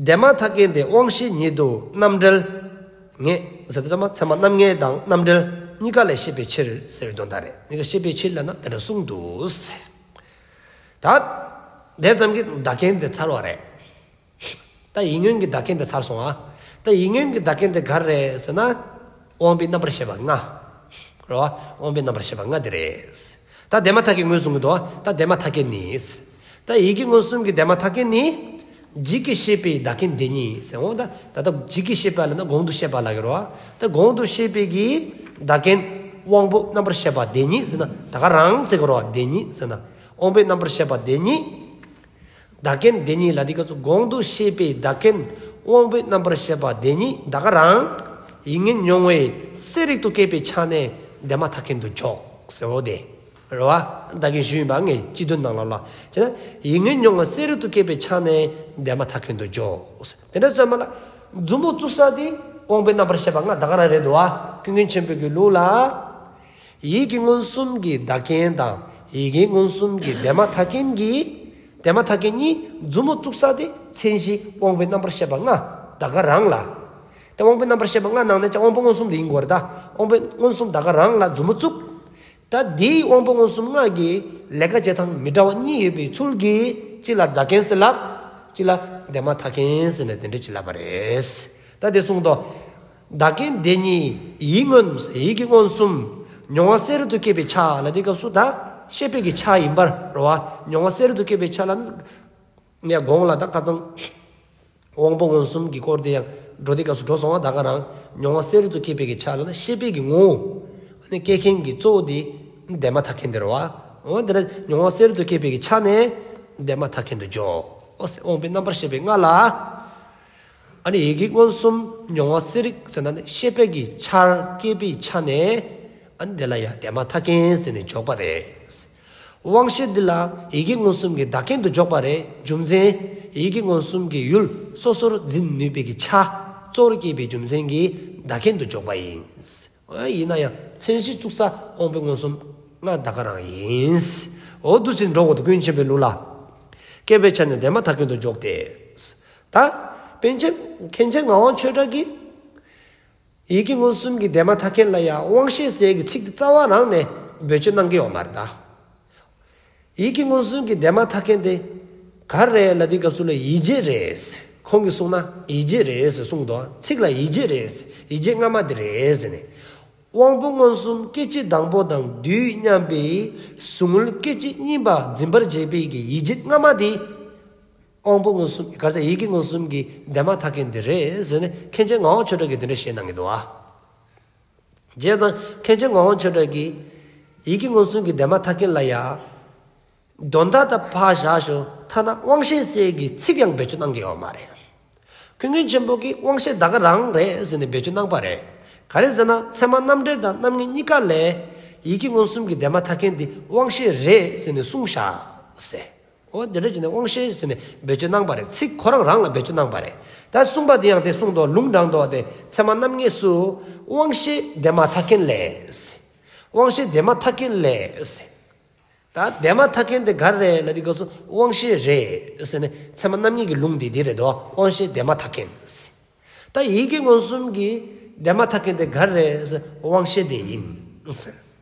དེ་མ་ཐག་རྐྱེན་དེ་དབང་ཤེས་ཉིད་དུ་རྣམ་འགྲེལ་ངེས་ཟེར་དུས་ཙམ་པ་ཚད་མ་རྣམ་ངེས་དང་རྣམ་འགྲེལ་གཉིས་ཀ་ལས་ཤེས་པའི་ཕྱིར་ཟེར་བའི་དོན་དག་རེད། གཉིས་ཀ་ཤེས་པའི་ཕྱིར་ལབ་ན་དེ་འདྲ་གསུངས་འདུག་ཟེར། ད་དེ་ཙམ་གྱིས་བདག་རྐྱེན་དེ་ཚར་བ་རེད། ད་ཡིད་མངོན་གྱི་བདག་རྐྱེན་དེ་ཚར་སོང་ཨ། ད་ཡིད་མངོན་གྱི་བདག་རྐྱེན་དེ་ག་རེ་རེད་ཟེར་ན། དབང་པོའི་རྣམ་པར་ཤེས་པ་ལྔ། རེད་བ། དབང་པོའི་རྣམ་པར་ཤེས་པ་ལྔ་དེ་རེད། ད་དེ་མ་ཐག་རྐྱེན་ངོས་བཟུང་གི་འདུག་བ། ད་དེ་མ་ཐག་རྐྱེན་ནི། ད་ཡིད་ཀྱི་མངོན་སུམ་གྱི་དེ་མ་ཐག་རྐྱེན་ནི། ཇི་སྐད་བཤད་པའི་བདག་རྐྱེན་དེ་ཉིད་ཟེར། འོ་ད་ད་ལྟ་ཇི་སྐད་བཤད་པ་ལབ་ན་གོང་དུ་བཤད་པ་ལབ་ཀྱི་རེད་བ། ད་གོང་དུ་བཤད་པའི་གི་བདག་རྐྱེན་དབང་པོ་རྣམ་པར་ཤེས་པ་དེ་ཉིད་ཟེར་ན་ད་ག་རང་ཟེར་གྱི་རེད་བ། དེ་ཉིད་ཟེར་ན་དབང་པོའི་རྣམ་པར་ཤེས་པ་དེ་ཉིད། བདག་རྐྱེན་དེ་ཉིད་ལ་དེ་སྐབས་སུ་གོང་དུ་བཤད་པའི་བདག་རྐྱེན་དབང་པོའི་རྣམ་པར་ཤེས་པ་དེ་ཉིད་ད་ག་རང་ཡིད་མངོན་མྱོང་བའི་གསལ་རིག་ཏུ་སྐྱེས་པའི་ཆ་ནས་དེ་མ་ཐག་རྐྱེན་དུ་འཇོག་ཟེར་བ་དེ་རེད་བ། ད་གིན་ཞུས་ཡིན་པ་ངས་སྤྱི་དོན་ནང་ལ་ལ་བྱས་ན་ཡིད་མངོན་མྱོང་བའི་གསལ་རིག་ཏུ་སྐྱེས་པའི་ཆ་ནས་དེ་མ་ཐག་རྐྱེན་དུ་འཇོག་ཟེར། དེ་འདྲ་ཙམ་མ་ལ་མཛུབ་མོ་བཙུགས་ས་དེ་དབང་པོའི་རྣམ་པར་ཤེས་པ་ལྔ་ད་ག་རང་རེད་འདུག་བ། ཀུན་མཁྱེན་ཆེན་པོའི་གི་ལུགས་ལ། ཡིད་ཀྱི་མངོན་སུམ་གྱི་བདག་རྐྱེན་དང་ཡིད་ཀྱི་མངོན་སུམ་གྱི་དེ་མ་ཐག་རྐྱེན་གྱི། དེ་མ་ཐག་རྐྱེན་གཉིས་མཛུབ་མོ་བཙུགས་ས་དེ་མཚན་གཞི་དབང་པོའི་རྣམ་པར་ཤེས་པ་ལྔ་ད་ག་རང་ལ། དེ་དབང་པོའི་རྣམ་པར་ཤེས་པ་ལྔ་ནང་ནས་ཀྱང་དབང་པོ་མངོན་སུམ་དེ་ཡིན་དགོས་རེད་ད། དབང་པོའི་མངོན་སུམ་ད་ག་རང་ལ་མཛུབ་མོ་བཙུགས། ད་དེའི་དབང་པོ་མངོན་སུམ་ལྔ་གི་ལས་ཀ་བྱེད་སྟངས་མི་འདྲ་བ་གཉིས་ཡོད་པའི་ཚུལ་གྱིས་གཅིག་ལ་བདག་རྐྱེན་ཟེར་ལབ། གཅིག་ལ་དེ་མ་ཐག་རྐྱེན་ཟེར་ནས་དེ་འདྲ་གཅིག་ལབ་པ་རེད། ད་དེ་གསུངས་ཏོ། བདག་རྐྱེན་དེ་ཉིད་ཡིད་མངོན། ཡིད་ཀྱི་མངོན་སུམ། མྱོང་བ་གསལ་རིག་ཏུ་སྐྱེས་པའི་ཆ་ལ་དེ་སྐབས་སུ་ད་ཤེས་པའི་གི་ཆ་ཡིན་པར་རོ་བ། མྱོང་བ་གསལ་རིག་ཏུ་སྐྱེས་པའི་ཆ་ལ་ནི་གོང་ལ་ད་ཁ་སང་དབང་པོ་མངོན་སུམ་གྱི་སྐོར་དེ་ཡང་ འགྲོ་དེ་སྐབས་སུ་འགྲོ་སོང་བ། ད་ག་རང་མྱོང་བ་གསལ་རིག་ཏུ་སྐྱེས་པའི་གི་ཆ་ལ་ན་ཤེས་པའི་གི་ངོ་བོ། ཨ་ནི་སྐྱེ་མཁན་གྱི་གཙོ་བོ་དེ་དེ་མ་ཐག་རྐྱེན་དེ་རེད་བ། འོ་དེ་ལ་མྱོང་བ་གསལ་རིག་ཏུ་སྐྱེས་པའི་གི་ཆ་ནས་དེ་མ་ཐག་རྐྱེན་དུ་འཇོག། འོ་ཟེར་དབང་པོའི་རྣམ་པར་ཤེས་པའི་ལྔ་ལ། ཨ་ནི་ཡིད་ཀྱི་མངོན་སུམ་མྱོང་བ་གསལ་རིག་ཟེར་ན་ནི་ཤེས་པའི་གི་ཆར་སྐྱེས་པའི་ཆ་ནས། ཨ་ནི་དེ་ལ་ཡང་དེ་མ་ཐག་རྐྱེན་ཟེར་ནས་འཇོག་པ་རེད། དབང་ཤེས་འདི་ལ་ཡིད་ཀྱི་མངོན་སུམ་གྱི་བདག་རྐྱེན་དུ་འཇོག་པ་རེད། རྒྱུ་མཚན། ཡིད་ཀྱི་མངོན་སུམ་གྱི་ཡུལ་སོ་སོར་འཛིན་ནུས་པའི་གི་ཆ་གཙོ་བོར་སྐྱེས་པའི་རྒྱུ་མཚན་གྱིས་བདག་རྐྱེན་དུ་འཇོག་པ་ཡིན། ཡིན་ན་ཡང་མཚན་གཞི་བཙུགས་ས་དབང་པོའི་མངོན་སུམ་ལྔ་ད་ག་རང་ཡིན། འོ་འདུག་སེ་འགྲོ་དགོས་འདུག་ཀུན་མཁྱེན་པའི་ལུགས་ལ། སྐྱེས་པའི་ཆ་ནས་དེ་མ་ཐག་རྐྱེན་དུ་འཇོག་སྟེ། ད་པཎ་ཆེན་མཁན་ཆེན་ངག་དབང་ཆོས་གྲགས་ཀྱིས། ཡིད་ཀྱི་མངོན་སུམ་གྱི་དེ་མ་ཐག་རྐྱེན་ལ་ཡང་དབང་ཤེས་ཟེར་གྱི་ཚིག་དེ་རྩ་བ་རང་ནས་བེད་སྤྱོད་གནང་གི་ཡོད་མ་རེད་ད། ཡིད་ཀྱི་མངོན་སུམ་གྱི་དེ་མ་ཐག་རྐྱེན་དེ་ག་རེ་རེད་ལབ་དུས་སྐབས་སུ་ལ་ཡིད་བྱེད་རེད། ཁོང་གིས་གསུངས་ན་ཡིད་བྱེད་རེད་ཟེར་གསུངས་འདུག་ཚིག་ལ་ཡིད་བྱེད་རེད། ཡིད་བྱེད་སྔ་མ་དེ་རེད་ཟེར་ནས། དབང་པོ་མངོན་སུམ་སྐད་ཅིག་དང་པོ་དང་དུས་མཉམ་པའི་གཟུང་ཡུལ་སྐད་ཅིག་གཉིས་པ་འཛིན་པར་བྱེད་པའི་གི་ཡིད་བྱེད་སྔ་མ་དེ། དབང་པོ་མངོན་སུམ་ག་ས་ཡིད་ཀྱི་མངོན་སུམ་གྱི་དེ་མ་ཐག་རྐྱེན་དེ་རེད་ཟེར་ནས་མཁན་ཆེན་ངག་དབང་ཆོས་གྲགས་ཀྱིས་དེ་འདྲ་བཤད་གནང་གི་འདུག་ཨ། བྱས་ཙང་མཁན་ཆེན་ངག་དབང་ཆོས་གྲགས་ཀྱིས་ཡིད་ཀྱི་མངོན་སུམ་གྱི་དེ་མ་ཐག་རྐྱེན་ལ་ཡ། དོན་དག་ད་ཕར་བཞག་ཞོག་ཐ་ན་དབང་ཤེས་ཟེར་གྱི་ཚིག་ཡང་བེད་སྤྱོད་གནང་གི་ཡོད་མ་རེད། ཀུན་མཁྱེན་ཆེན་པོ་གིས་དབང་ཤེས་ད་ག་རང་རེད་ཟེར་ནས་བེད་སྤྱོད་གནང་པ་རེད། ག་རེ་ཟེར་ན་ཚད་མ་རྣམ་འགྲེལ་དང་རྣམ་ངེས་གཉིས་ཀ་ལས་ཡིད་ཀྱི་མངོན་སུམ་གྱི་དེ་མ་ཐག་རྐྱེན་དེ་དབང་ཤེས་རེད་ཟེར་ནས་གསུངས་བཞག་ཟེར། འོ་དེ་འདྲ་བྱས་ནས་དབང་ཤེས་ཟེར་ནས་བེད་སྤྱོད་གནང་པ་རེད། ཚིག་ཁོ་རང་རང་ལ་བེད་སྤྱོད་གནང་པ་རེད། ད་གསུངས་པ་དེ་ཡང་དེ་གསུངས་འདུག་ལུང་དྲངས་འདུག་དེ་ཚད་མ་རྣམ་ངེས་སུ་དབང་ཤེས་དེ་མ་ཐག་རྐྱེན་ལས། དབང་ཤེས་དེ་མ་ཐག་རྐྱེན་ལས། ད་དེ་མ་ཐག་རྐྱེན་དེ་ག་རེ་རེད་ལབ་དུས་སྐབས་སུ་དབང་ཤེས་རེད་ཟེར་ནས་ཚད་མ་རྣམ་ངེས་ཀྱི་ལུང་དེ་དེ་རེད་དོ། དབང་ཤེས་དེ་མ་ཐག་རྐྱེན། ད་ཡིད་ཀྱི་མངོན་སུམ་གྱི་དེ་མ་ཐག་རྐྱེན་དེ་ག་རེ་རེད་ཟེར་དབང་ཤེས་དེ་ཡིན་ཟེར།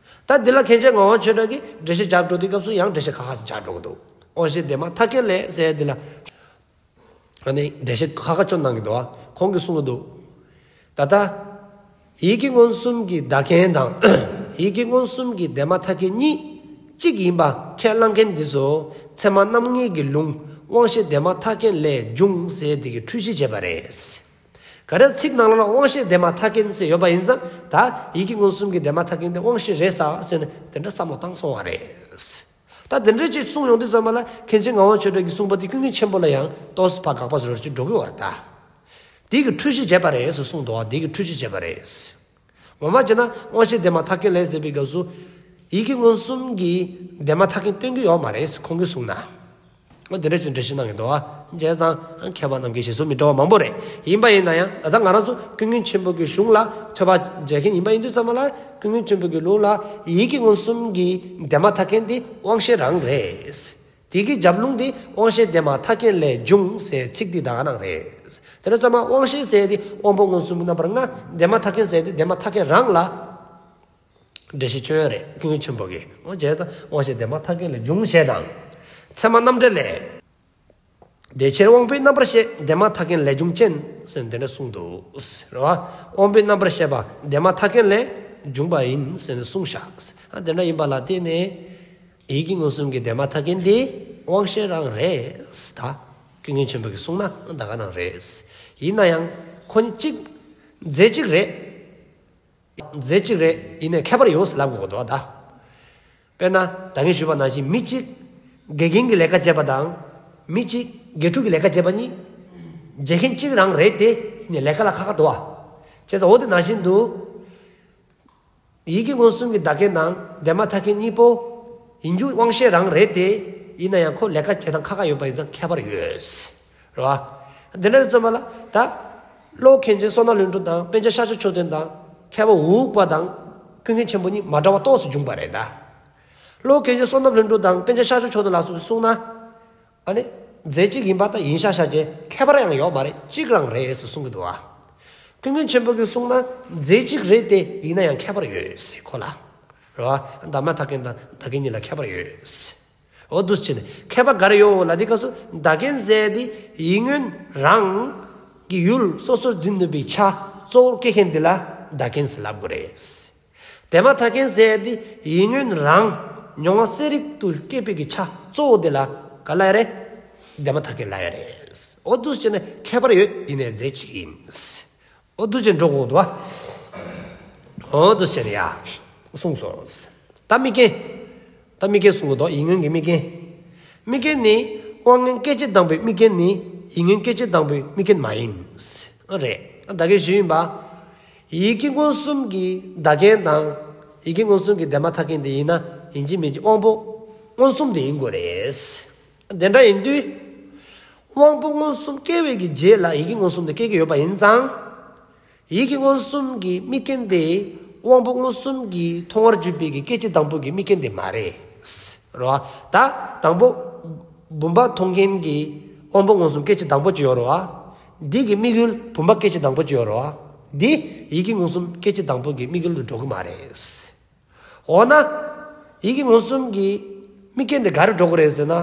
ད་འདི་ལ་མཁན་ཆེན་ངག་དབང་ཆོས་གྲགས་ཀྱིས་འགྲེལ་བཤད་རྒྱག་འགྲོ་དུས་སྐབས་སུ་ཡང་འགྲེལ་བཤད་ཁག་ཁག་ཅིག་རྒྱག་འགྲོ་གི་འདུག་དབང་ཤེས་དེ་མ་ཐག་རྐྱེན་ལས་ཟེར་འདི་ལ། ཨ་ནི་འགྲེལ་བཤད་ཁག་ཁག་ཅིག་གནང་གི་འདུག་ཁོང་གིས་གསུངས་ཀྱི་འདུག་ད་ལྟ་ཡིད་ཀྱི་མངོན་སུམ་གྱི་བདག་རྐྱེན་དང་། ཡིད་ཀྱི་མངོན་སུམ་གྱི་དེ་མ་ཐག་རྐྱེན་གཉིས་གཅིག་ཡིན་པ་ཁས་བླངས་མཁན་འདི་ཚོ་ཚད་མ་རྣམ་ངེས་ཀྱི་ལུང་དབང་ཤེས་དེ་མ་ཐག་རྐྱེན་ལས་འབྱུང་ཟེར་དེ་གི་འཁྲུལ་གཞི་བྱས་པ་རེད། ག་རེ་ཚིག་ནང་ལ་དབང་ཤེས་དེ་མ་ཐག་རྐྱེན་ཟེར་ཡོད་པ་ཡིན་ཙང་ད་ཡིད་ཀྱི་མངོན་སུམ་གྱི་དེ་མ་ཐག་རྐྱེན་དེ་དབང་ཤེས་རེད་ཟེར་ཟེར་ནས་དེ་འདྲ་བསམ་བློ་བཏང་སོང་བ་རེད། ད་དེ་འདྲ་ཅིག་གསུངས་ཡོང་དུས་ཙམ་པ་ལ་མཁན་ཆེན་ངག་དབང་ཆོས་གྲགས་ཀྱིས་གསུངས་པ་དེ་ཀུན་མཁྱེན་ཆེན་པོ་ལ་ཡང་ཏོག་ཙམ་ཕར་དགག་པ་བཟོ་འདྲ་ཅིག་འགྲོ་གི་ཡོད་རེད་ད། དེ་གི་འཁྲུལ་གཞི་བྱས་པ་རེད་ཟེར་གསུངས་འདུག་དེ་གི་འཁྲུལ་གཞི་བྱས་པ་རེད། ངོ་མ་བྱས་ན་དབང་ཤེས་དེ་མ་ཐག་རྐྱེན་ལས་ཟེར་བའི་སྐབས་སུ་ཡིད་ཀྱི་མངོན་སུམ་གྱི་དེ་མ་ཐག་རྐྱེན་སྟོན་གྱི་ཡོད་མ་རེད་ཁོང་གིས་གསུངས་ན། འོ་དེ་འདྲ་ཞིག་འགྲེལ་བཤད་གནང་གི་འདུག་བ། བྱས་ཙང་མཁས་པ་རྣམས་ཀྱི་བཞེད་སྲོལ་མི་འདྲ་བ་མང་པོ་རེད། ཡིན་པ་ཡིན་ན་ཡང་ད་ལྟ་ང་རང་ཚོ་ཀུན་མཁྱེན་ཆེན་པོ་གི་གཞུང་ལ་ཐོས་པ་མཇལ་མཁན་ཡིན་པ་ཡིན་དུས་ཙམ་པ་ལ་ཀུན་མཁྱེན་ཆེན་པོ་གི་ལུགས་ལ་ཡིད་ཀྱི་མངོན་སུམ་གྱི་དེ་མ་ཐག་རྐྱེན་དེ་དབང་ཤེས་རང་རེད། དེ་གི་རྒྱབ་ལུང་དེ་དབང་ཤེས་དེ་མ་ཐག་རྐྱེན་ལས་འབྱུང་ཟེར་ཚིག་དེ་ད་ག་རང་རེད། དེ་འདྲ་ཙམ་པ་དབང་ཤེས་ཟེར་དེ་དབང་པོ་མངོན་སུམ་གྱི་རྣམ་པར་ལྔ། དེ་མ་ཐག་རྐྱེན་ཟེར་དེ་དེ་མ་ཐག་རྐྱེན་རང་ལ། འགྲེལ་བཤད་ཅིག་ཡོད་རེད་ཀུན་མཁྱེན་ཆེན་པོ་གིས། འོ་བྱས་ཙང་དབང་ཤེས་དེ་མ་ཐག་རྐྱེན་ལས་འབྱུང་ཞེས་དང་། ཚད་མ་རྣམ་འགྲེལ་ལས། དེ་ཕྱིར་དབང་པོའི་རྣམ་པར་ཤེས་དེ་མ་ཐག་རྐྱེན་ལས་འབྱུང་ཅན་ཟེར་དེ་འདྲ་གསུངས་འདུག་རེད་བ། དབང་པོའི་རྣམ་པར་ཤེས་པ་དེ་མ་ཐག་རྐྱེན་ལས་འབྱུང་བ་ཡིན་ཟེར་ནས་གསུངས་བཞག་ཨ་དེ་འདྲ་ཡིན་པ་ལ་བརྟེན་ནས་ཡིད་ཀྱི་མངོན་སུམ་གྱི་དེ་མ་ཐག་རྐྱེན་དེ་དབང་ཤེས་རང་རེད་ད། ཀུན་མཁྱེན་ཆེན་པོ་གིས་གསུངས་ན་ད་ག་རང་རེད། ཡིན་ན་ཡང་ཁོ་གཉིས་གཅིག་རྫས་གཅིག་རེད། རྫས་གཅིག་རེད། ཡིན་ནའི་ཁྱད་པར་ཡོད་ཟེར་ལབ་དགོས་འདུག་ད། དཔེར་ན་ད་གིན་ཞུས་པ་ནང་བཞིན་མི་གཅིག་དགེ་རྒན་གྱི་ལས་ཀ་བྱེད་པ་དང་མི་གཅིག་དགེ་ཕྲུག་གི་ལས་ཀ་བྱེད་པ་གཉིས་བྱེད་མཁན་གཅིག་རང་རེད་དེ། ཡིན་ནའི་ལས་ཀ་ལ་ཁག་ཁག་འདུག་བ། བྱས་ཙང་འོ་དེ་ནང་བཞིན་དུ་ཡིད་ཀྱི་མངོན་སུམ་གྱི་བདག་རྐྱེན་དང་དེ་མ་ཐག་རྐྱེན་གཉིས་པོ་ཡིན་རྒྱུ་དབང་ཤེས་རང་རེད་དེ། ཡིན་ན་ཡང་ཁོ་ལས་ཀ་བྱེད་སྟངས་ཁག་ཁག་ཡོད་པ་ཡིན་ཙང་ཁྱད་པར་ཡོད། རེད་བ། དེ་འདྲ་ཙམ་པ་ལ་ད་ཀློག་མཁན་ཆེན་བསོད་ནམས་ལྷུན་གྲུབ་དང་པཎ་ཆེན་ཤཱཀྱ་མཆོག་ལྡན་དང་མཁས་པ་འུག་པ་དང་ཀུན་མཁྱེན་ཆེན་པོ་གཉིས་མ་འདྲ་བ་ཏོག་ཙམ་བྱུང་བ་རེད་ད། ཀློག་མཁན་ཆེན་བསོད་ནམས་ལྷུན་གྲུབ་དང་པཎ་ཆེན་ཤཱཀྱ་མཆོག་ལྡན་ལ་སོགས་པས་གསུངས་ན། ཨ་ནི། རྫས་གཅིག་ཡིན་པ་དང་ཡིན་ཤག་ཤག་ཅེས་ཁྱད་པར་ཡང་ཡོད་མ་རེད། གཅིག་རང་རེད་ཟེར་གསུང་གི་འདུག་བ། ཀུན་མཁྱེན་ཆེན་པོ་གིས་གསུངས་ན་རྫས་གཅིག་རེད་དེ་ཡིན་ན་ཡང་ཁྱད་པར་ཡོད་ཟེར་ཁོ་ལ། རེད་བ། དེ་མ་ཐག་རྐྱེན་དང་བདག་རྐྱེན་གཉིས་ལ་ཁྱད་པར་ཡོད་ཟེར། འོ་འདུག་སེ་བྱས་ནས་ཁྱད་པར་ག་རེ་ཡོད་ལབ་དུས་སྐབས་སུ་བདག་རྐྱེན་ཟེར་དེ་ཡིད་མངོན་རང་གི་ཡུལ་སོ་སོར་འཛིན་ནུས་པའི་ཆ་གཙོ་བོར་སྐྱེ་མཁན་དེ་ལ་བདག་རྐྱེན་ཟེར་ལབ་དགོས་རེད། དེ་མ་ཐག་རྐྱེན་ཟེར་དེ་ཡིད་མངོན་རང་མྱོང་བ་གསལ་རིག་ཏུ་སྐྱེས་པའི་གི་ཆ་གཙོ་བོ་དེ་ལ་ག་ལ་རེད། དེ་མ་ཐག་རྐྱེན་ལབ་ཡ་རེད། འོ་འདུག་སེ་བྱས་ནས་ཁྱད་པར་ཡོད། ཡིན་ནའི་རྫས་གཅིག་ཡིན། འོ་འདུག་སེ་འགྲོ་དགོས་འདུག་བ། འོ་འདུག་སེ་བྱས་ནས་ཡ། གསུངས་སོ། ད་དམིགས་རྐྱེན། ད་དམིགས་རྐྱེན་གསུང་གི་འདུག། ཡིད་མངོན་གྱི་དམིགས་རྐྱེན། དམིགས་རྐྱེན་ནི་དབང་མངོན་སྐད་ཅིག་དང་པོའི་དམིགས་རྐྱེན་ནི་ཡིད་མངོན་སྐད་ཅིག་དང་པོའི་དམིགས་རྐྱེན་མ་ཡིན། རེད། ད་གིན་ཞུས་ཡིན་པ། ཡིད་ཀྱི་མངོན་སུམ་གྱི་བདག་རྐྱེན་དང་། ཡིད་ཀྱི་མངོན་སུམ་གྱི་དེ་མ་ཐག་རྐྱེན་དེ་ཡིན་ན་ཡིན་གཅིག་མིན་གཅིག་དབང་པོ་མངོན་སུམ་དེ་ཡིན་དགོས་རེད། དེ་འདྲ་ཡིན་དུས། དབང་པོ་མངོན་སུམ་སྐྱེ་བའི་གི་རྗེས་ལ་ཡིད་ཀྱི་མངོན་སུམ་དེ་སྐྱེ་གི་ཡོད་པ་ཡིན་ཙང་། ཡིད་ཀྱི་མངོན་སུམ་གྱི་དམིགས་རྐྱེན་དེ་དབང་པོ་མངོན་སུམ་གྱི་མཐོང་བར་གྱུར་པའི་གི་སྐད་ཅིག་དང་པོ་གི་དམིགས་རྐྱེན་དེ་མ་རེད། རེད་བ། ད་དང་པོ་བུམ་པ་མཐོང་མཁན་གྱི་དབང་པོ་མངོན་སུམ་སྐད་ཅིག་དང་པོ་ཅིག་ཡོད་རེད་བ། འདི་གི་དམིགས་ཡུལ་བུམ་པ་སྐད་ཅིག་དང་པོ་ཅིག་ཡོད་རེད་བ། འདི་ཡིད་ཀྱི་མངོན་སུམ་སྐད་ཅིག་དང་པོ་གི་དམིགས་ཡུལ་དུ་འགྲོ་གི་མ་རེད། འོ་ན། ཡིད་ཀྱི་མངོན་སུམ་གྱི་དམིགས་རྐྱེན་དེ་ག་རེ་འགྲོ་གི་རེད་ཟེར་ན།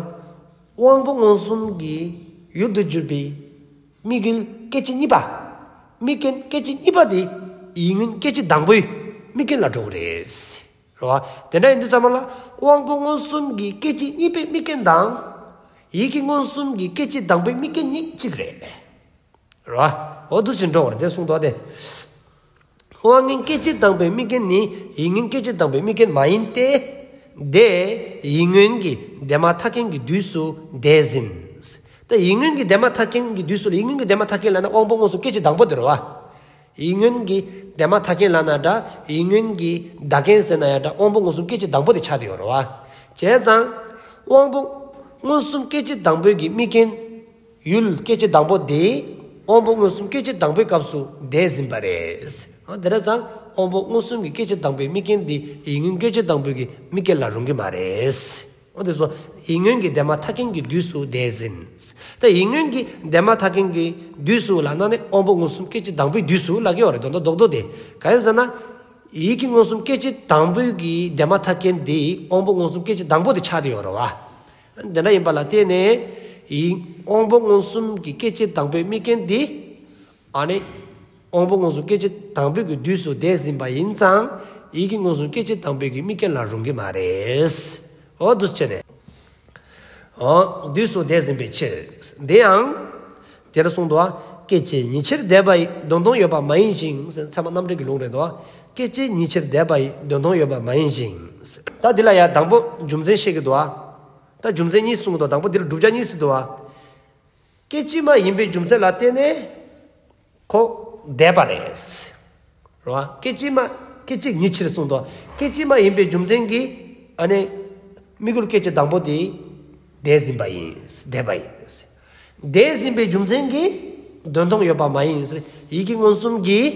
དབང་པོ་མངོན་སུམ་གྱི་ཡུལ་དུ་གྱུར་པའི་དམིགས་ཡུལ་སྐད་ཅིག་གཉིས་པ། དམིགས་རྐྱེན་སྐད་ཅིག་གཉིས་པ་དེ་ཡིད་མངོན་སྐད་ཅིག་དང་པོའི་དམིགས་རྐྱེན་ལ་འགྲོ་གི་རེད། རེད་བ། དེ་འདྲ་ཡིན་དུས་ཙམ་པ་ལ་དབང་པོ་མངོན་སུམ་གྱི་སྐད་ཅིག་གཉིས་པའི་དམིགས་རྐྱེན་དང་། ཡིད་ཀྱི་མངོན་སུམ་གྱི་སྐད་ཅིག་དང་པོའི་དམིགས་རྐྱེན་གཉིས་གཅིག་རེད། རེད་བ། འོ་འདུག་སེ་འགྲོ་བར་དེ་གསུངས་འདུག་སྟེ། དབང་མངོན་སྐད་ཅིག་དང་པོའི་དམིགས་རྐྱེན་ནི་ཡིད་མངོན་སྐད་ཅིག་དང་པོའི་དམིགས་རྐྱེན་མ་ཡིན་ཏེ། དེ་ཡིད་མངོན་གྱི་དེ་མ་ཐག་རྐྱེན་གྱི་དུས་སུ་དེས་ཟིན། ད་ཡིད་མངོན་གྱི་དེ་མ་ཐག་རྐྱེན་གྱི་དུས་སུ་ལ་ཡིད་མངོན་གྱི་དེ་མ་ཐག་རྐྱེན་ལབ་ན་དབང་པོ་མངོན་སུམ་སྐད་ཅིག་དང་པོ་དེ་རེད་བ། ཡིད་མངོན་གྱི་དེ་མ་ཐག་རྐྱེན་ལབ་ན་འདྲ་ཡིད་མངོན་གྱི་བདག་རྐྱེན་ཟེར་ན་ཡང་འདྲ་དབང་པོ་མངོན་སུམ་སྐད་ཅིག་དང་པོ་དེ་ཆགས་བསྡད་ཡོད་རེད་བ། བྱས་ཙང་། དབང་པོ་མངོན་སུམ་སྐད་ཅིག་དང་པོའི་གི་དམིགས་རྐྱེན། ཡུལ་སྐད་ཅིག་དང་པོ་དེ། དབང་པོ་མངོན་སུམ་སྐད་ཅིག་དང་པོའི་སྐབས་སུ་དེས་ཟིན་པ་རེད། འོ་དེ་འདྲ་ཙང་དབང་པོ་མངོན་སུམ་གྱི་སྐད་ཅིག་དང་པོའི་དམིགས་རྐྱེན་དེ་ཡིད་མངོན་སྐད་ཅིག་དང་པོའི་གི་དམིགས་རྐྱེན་ལ་རུང་གི་མ་རེད། འོ་དེ་སོ། ཡིད་མངོན་གྱི་དེ་མ་ཐག་རྐྱེན་གྱི་དུས་སུ་དེས་ཟིན། ད་ཡིད་མངོན་གྱི་དེ་མ་ཐག་རྐྱེན་གྱི་དུས་སུ་ལབ་ན་ནི་དབང་པོ་མངོན་སུམ་སྐད་ཅིག་དང་པོའི་དུས་སུ་ལབ་ཀྱི་ཡོད་རེད་དོན་དག་རྡོག་རྡོག་དེ། གང་ཡིན་ཟེར་ན། ཡིད་ཀྱི་མངོན་སུམ་སྐད་ཅིག་དང་པོའི་གི་དེ་མ་ཐག་རྐྱེན་དེ་དབང་པོ་མངོན་སུམ་སྐད་ཅིག་དང་པོ་དེ་ཆགས་བསྡད་ཡོད་རེད་བ། དེ་འདྲ་ཡིན་པ་ལ་བརྟེན་ནས་ཡིད་དབང་པོ་མངོན་སུམ་གྱི་སྐད་ཅིག་དང་པོའི་དམིགས་རྐྱེན་དེ། ཨ་ནི། དབང་པོ་མངོན་སུམ་སྐད་ཅིག་དང་པོའི་གི་དུས་སུ་དེས་ཟིན་པ་ཡིན་ཙང་ཡིད་ཀྱི་མངོན་སུམ་སྐད་ཅིག་དང་པོའི་གི་དམིགས་རྐྱེན་ལ་རུང་གི་མ་རེད། འོ་འདུག་སེ་བྱས་ནས། འོ། དུས་སུ་དེས་ཟིན་པའི་ཕྱིར། དེ་ཡང་། དེར་གསུངས་འདུག་བ། སྐད་ཅིག་ཉིད་ཕྱིར་འདས་པ་ཡི་དོན་མཐོང་ཡོད་པ་མ་ཡིན་ཞིང་ཟེར་ཚད་མ་རྣམ་འགྲེལ་གྱི་ལུང་རེད་འདུག་བ། སྐད་ཅིག་ཉིད་ཕྱིར་འདས་པ་ཡི་དོན་མཐོང་ཡོད་པ་མ་ཡིན་ཞིང་། ད་འདི་ལ་ཡང་དང་པོ་རྒྱུ་མཚན་བཤད་ཀྱི་འདུག་བ། ད་རྒྱུ་མཚན་གཉིས་གསུངས་འདུག་དང་པོ་འདི་ལ་བསྒྲུབ་བྱ་གཉིས་ཟེར་འདུག་བ། སྐད་ཅིག་མ་ཡིན་པའི་རྒྱུ་མཚན་ལ་བརྟེན་ནས། ཁོ་འདས་པ་རེད། རེད་བ། སྐད་ཅིག་མ། སྐད་ཅིག་ཉིད་ཕྱིར་གསུངས་འདུག་སྐད་ཅིག་མ་ཡིན་པའི་རྒྱུ་མཚན་གྱིས། ཨ་ནི། དམིགས་ཡུལ་སྐད་ཅིག་དང་པོ་དེ། དེས་ཟིན་པ་ཡིན། འདས་པ་ཡིན། དེས་ཟིན་པའི་རྒྱུ་མཚན་གྱིས། དོན་མཐོང་ཡོད་པ་མ་ཡིན། ཡིད་ཀྱི་མངོན་སུམ་གྱིས།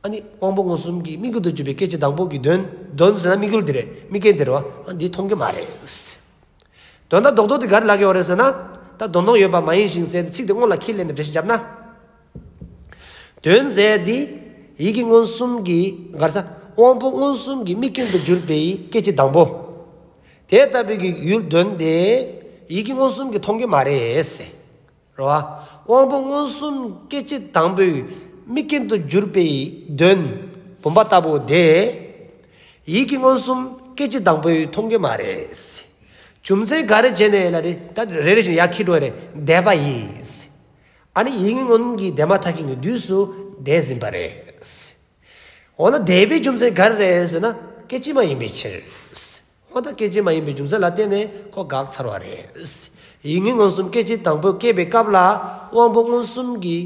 ཨ་ནི་དབང་པོ་མངོན་སུམ་གྱི་དམིགས་ཡུལ་དུ་གྱུར་པའི་སྐད་ཅིག་དང་པོ་གི་དོན། དོན་ཟེར་ན་དམིགས་ཡུལ་དེ་རེད། དམིགས་རྐྱེན་དེ་རེད་བ། ཨ་འདི་མཐོང་གི་མ་རེད། དོན་དག་རྡོག་རྡོག་དེ་ག་རེ་ལབ་ཀྱི་ཡོད་རེད་ཟེར་ན། ད་དོན་མཐོང་ཡོད་པ་མ་ཡིན་ཞིང་ཟེར་ཏེ་ཚིག་དེ་སྔོན་ལ་ཁས་ལེན་ནས་འགྲེལ་བཤད་བརྒྱབ་ན། དོན་ཟེར་དེ་ཡིད་ཀྱི་མངོན་སུམ་གྱི་ག་རེ་ཟ། དབང་པོ་མངོན་སུམ་གྱི་དམིགས་རྐྱེན་དུ་གྱུར་པའི་སྐད་ཅིག་དང་པོ། དེ་ལྟ་བུའི་གི་ཡུལ་དོན་དེ་ཡིད་ཀྱི་མངོན་སུམ་གྱིས་མཐོང་གི་མ་རེད་ཟེར། རེད་བ། དབང་པོ་མངོན་སུམ་སྐད་ཅིག་དང་པོའི་དམིགས་རྐྱེན་དུ་གྱུར་པའི་དོན་བུམ་པ་ལྟ་བུ་དེ། ཡིད་ཀྱི་མངོན་སུམ་སྐད་ཅིག་དང་པོས་མཐོང་གི་མ་རེད། རྒྱུ་མཚན་ག་རེ་བྱས་ནས་ལབ་དེ་ད་རེ་རེ་བཞིན་ཡར་འཁྱེར་འགྲོ་ཡ་རེད། འདས་པ་ཡིན། ཨ་ནི་ཡིད་མངོན་གྱི་དེ་མ་ཐག་རྐྱེན་གྱི་དུས་སུ་དེས་ཟིན་པ་རེད། འོ་ན་འདས་པའི་རྒྱུ་མཚན་ག་རེ་རེད་ཟེར་ན་སྐད་ཅིག་མ་ཡིན་པའི་ཕྱིར། འོ་ད་སྐད་ཅིག་མ་ཡིན་པའི་རྒྱུ་མཚན་ལ་བརྟེན་ནས་ཁོ་འགག་ཚར་བ་རེད། ཡིད་མངོན་མངོན་སུམ་སྐད་ཅིག་དང་པོ་སྐྱེས་པའི་སྐབས་ལ་དབང་པོ་མངོན་སུམ་གྱི་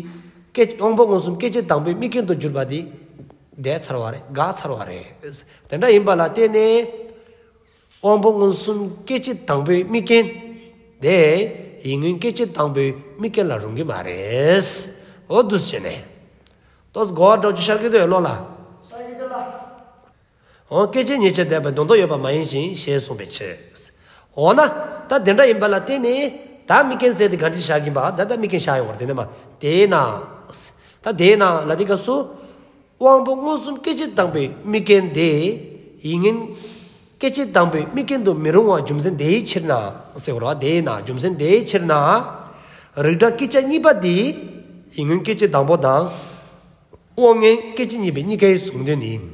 སྐད་དབང་པོ་མངོན་སུམ་སྐད་ཅིག་དང་པོའི་དམིགས་རྐྱེན་དུ་གྱུར་པ་དེ་འདས་ཚར་བ་རེད། འགག་ཚར་བ་རེད། དེ་འདྲ་ཡིན་པ་ལ་བརྟེན་ནས་དབང་པོ་མངོན་སུམ་སྐད་ཅིག་དང་པོའི་དམིགས་རྐྱེན་དེ་ཡིད་མངོན་སྐད་ཅིག་དང་པོའི་དམིགས་རྐྱེན་ལ་རུང་གི་མ་རེད། འོ་འདུག་སེ་བྱས་ནས། ཏོག་གོ་བ་འདྲ་ཅིག་ཤར་གྱི་འདུག་ལོ་ལ། འོ་སྐད་ཅིག་ཉིད་ཕྱིར་འདས་པའི་དོན་མཐོང་ཡོད་པ་མ་ཡིན་ཞིང་ཞེས་གསུངས་པའི་ཕྱིར། འོ་ན། ད་དེ་འདྲ་ཡིན་པ་ལ་བརྟེན་ནས་ད་དམིགས་རྐྱེན་ཟེར་དེ་ག་འདྲ་བཞག་གིན་པ་ད་ད་དམིགས་རྐྱེན་བཞག་ཡོང་བར་དེ་ནས་མ། དེས་ན། ད་དེས་ན་ལ་དེ་སྐབས་སུ། དབང་པོ་མངོན་སུམ་སྐད་ཅིག་དང་པོའི་དམིགས་རྐྱེན་དེ། ཡིད་མངོན། སྐད་ཅིག་དང་པོའི་དམིགས་རྐྱེན་དུ་མི་རུང་བ་རྒྱུ་མཚན་དེའི་ཕྱིར་ན། ཟེར་བ་རེད་བ། དེས་ན་རྒྱུ་མཚན་དེའི་ཕྱིར་ན། རིགས་འདྲ་སྐད་ཅིག་གཉིས་པ་དེ། ཡིད་མངོན་སྐད་ཅིག་དང་པོ་དང་། དབང་མངོན་སྐད་ཅིག་གཉིས་པའི་གཉིས་ཀའི་གཟུང་དོན་ཡིན།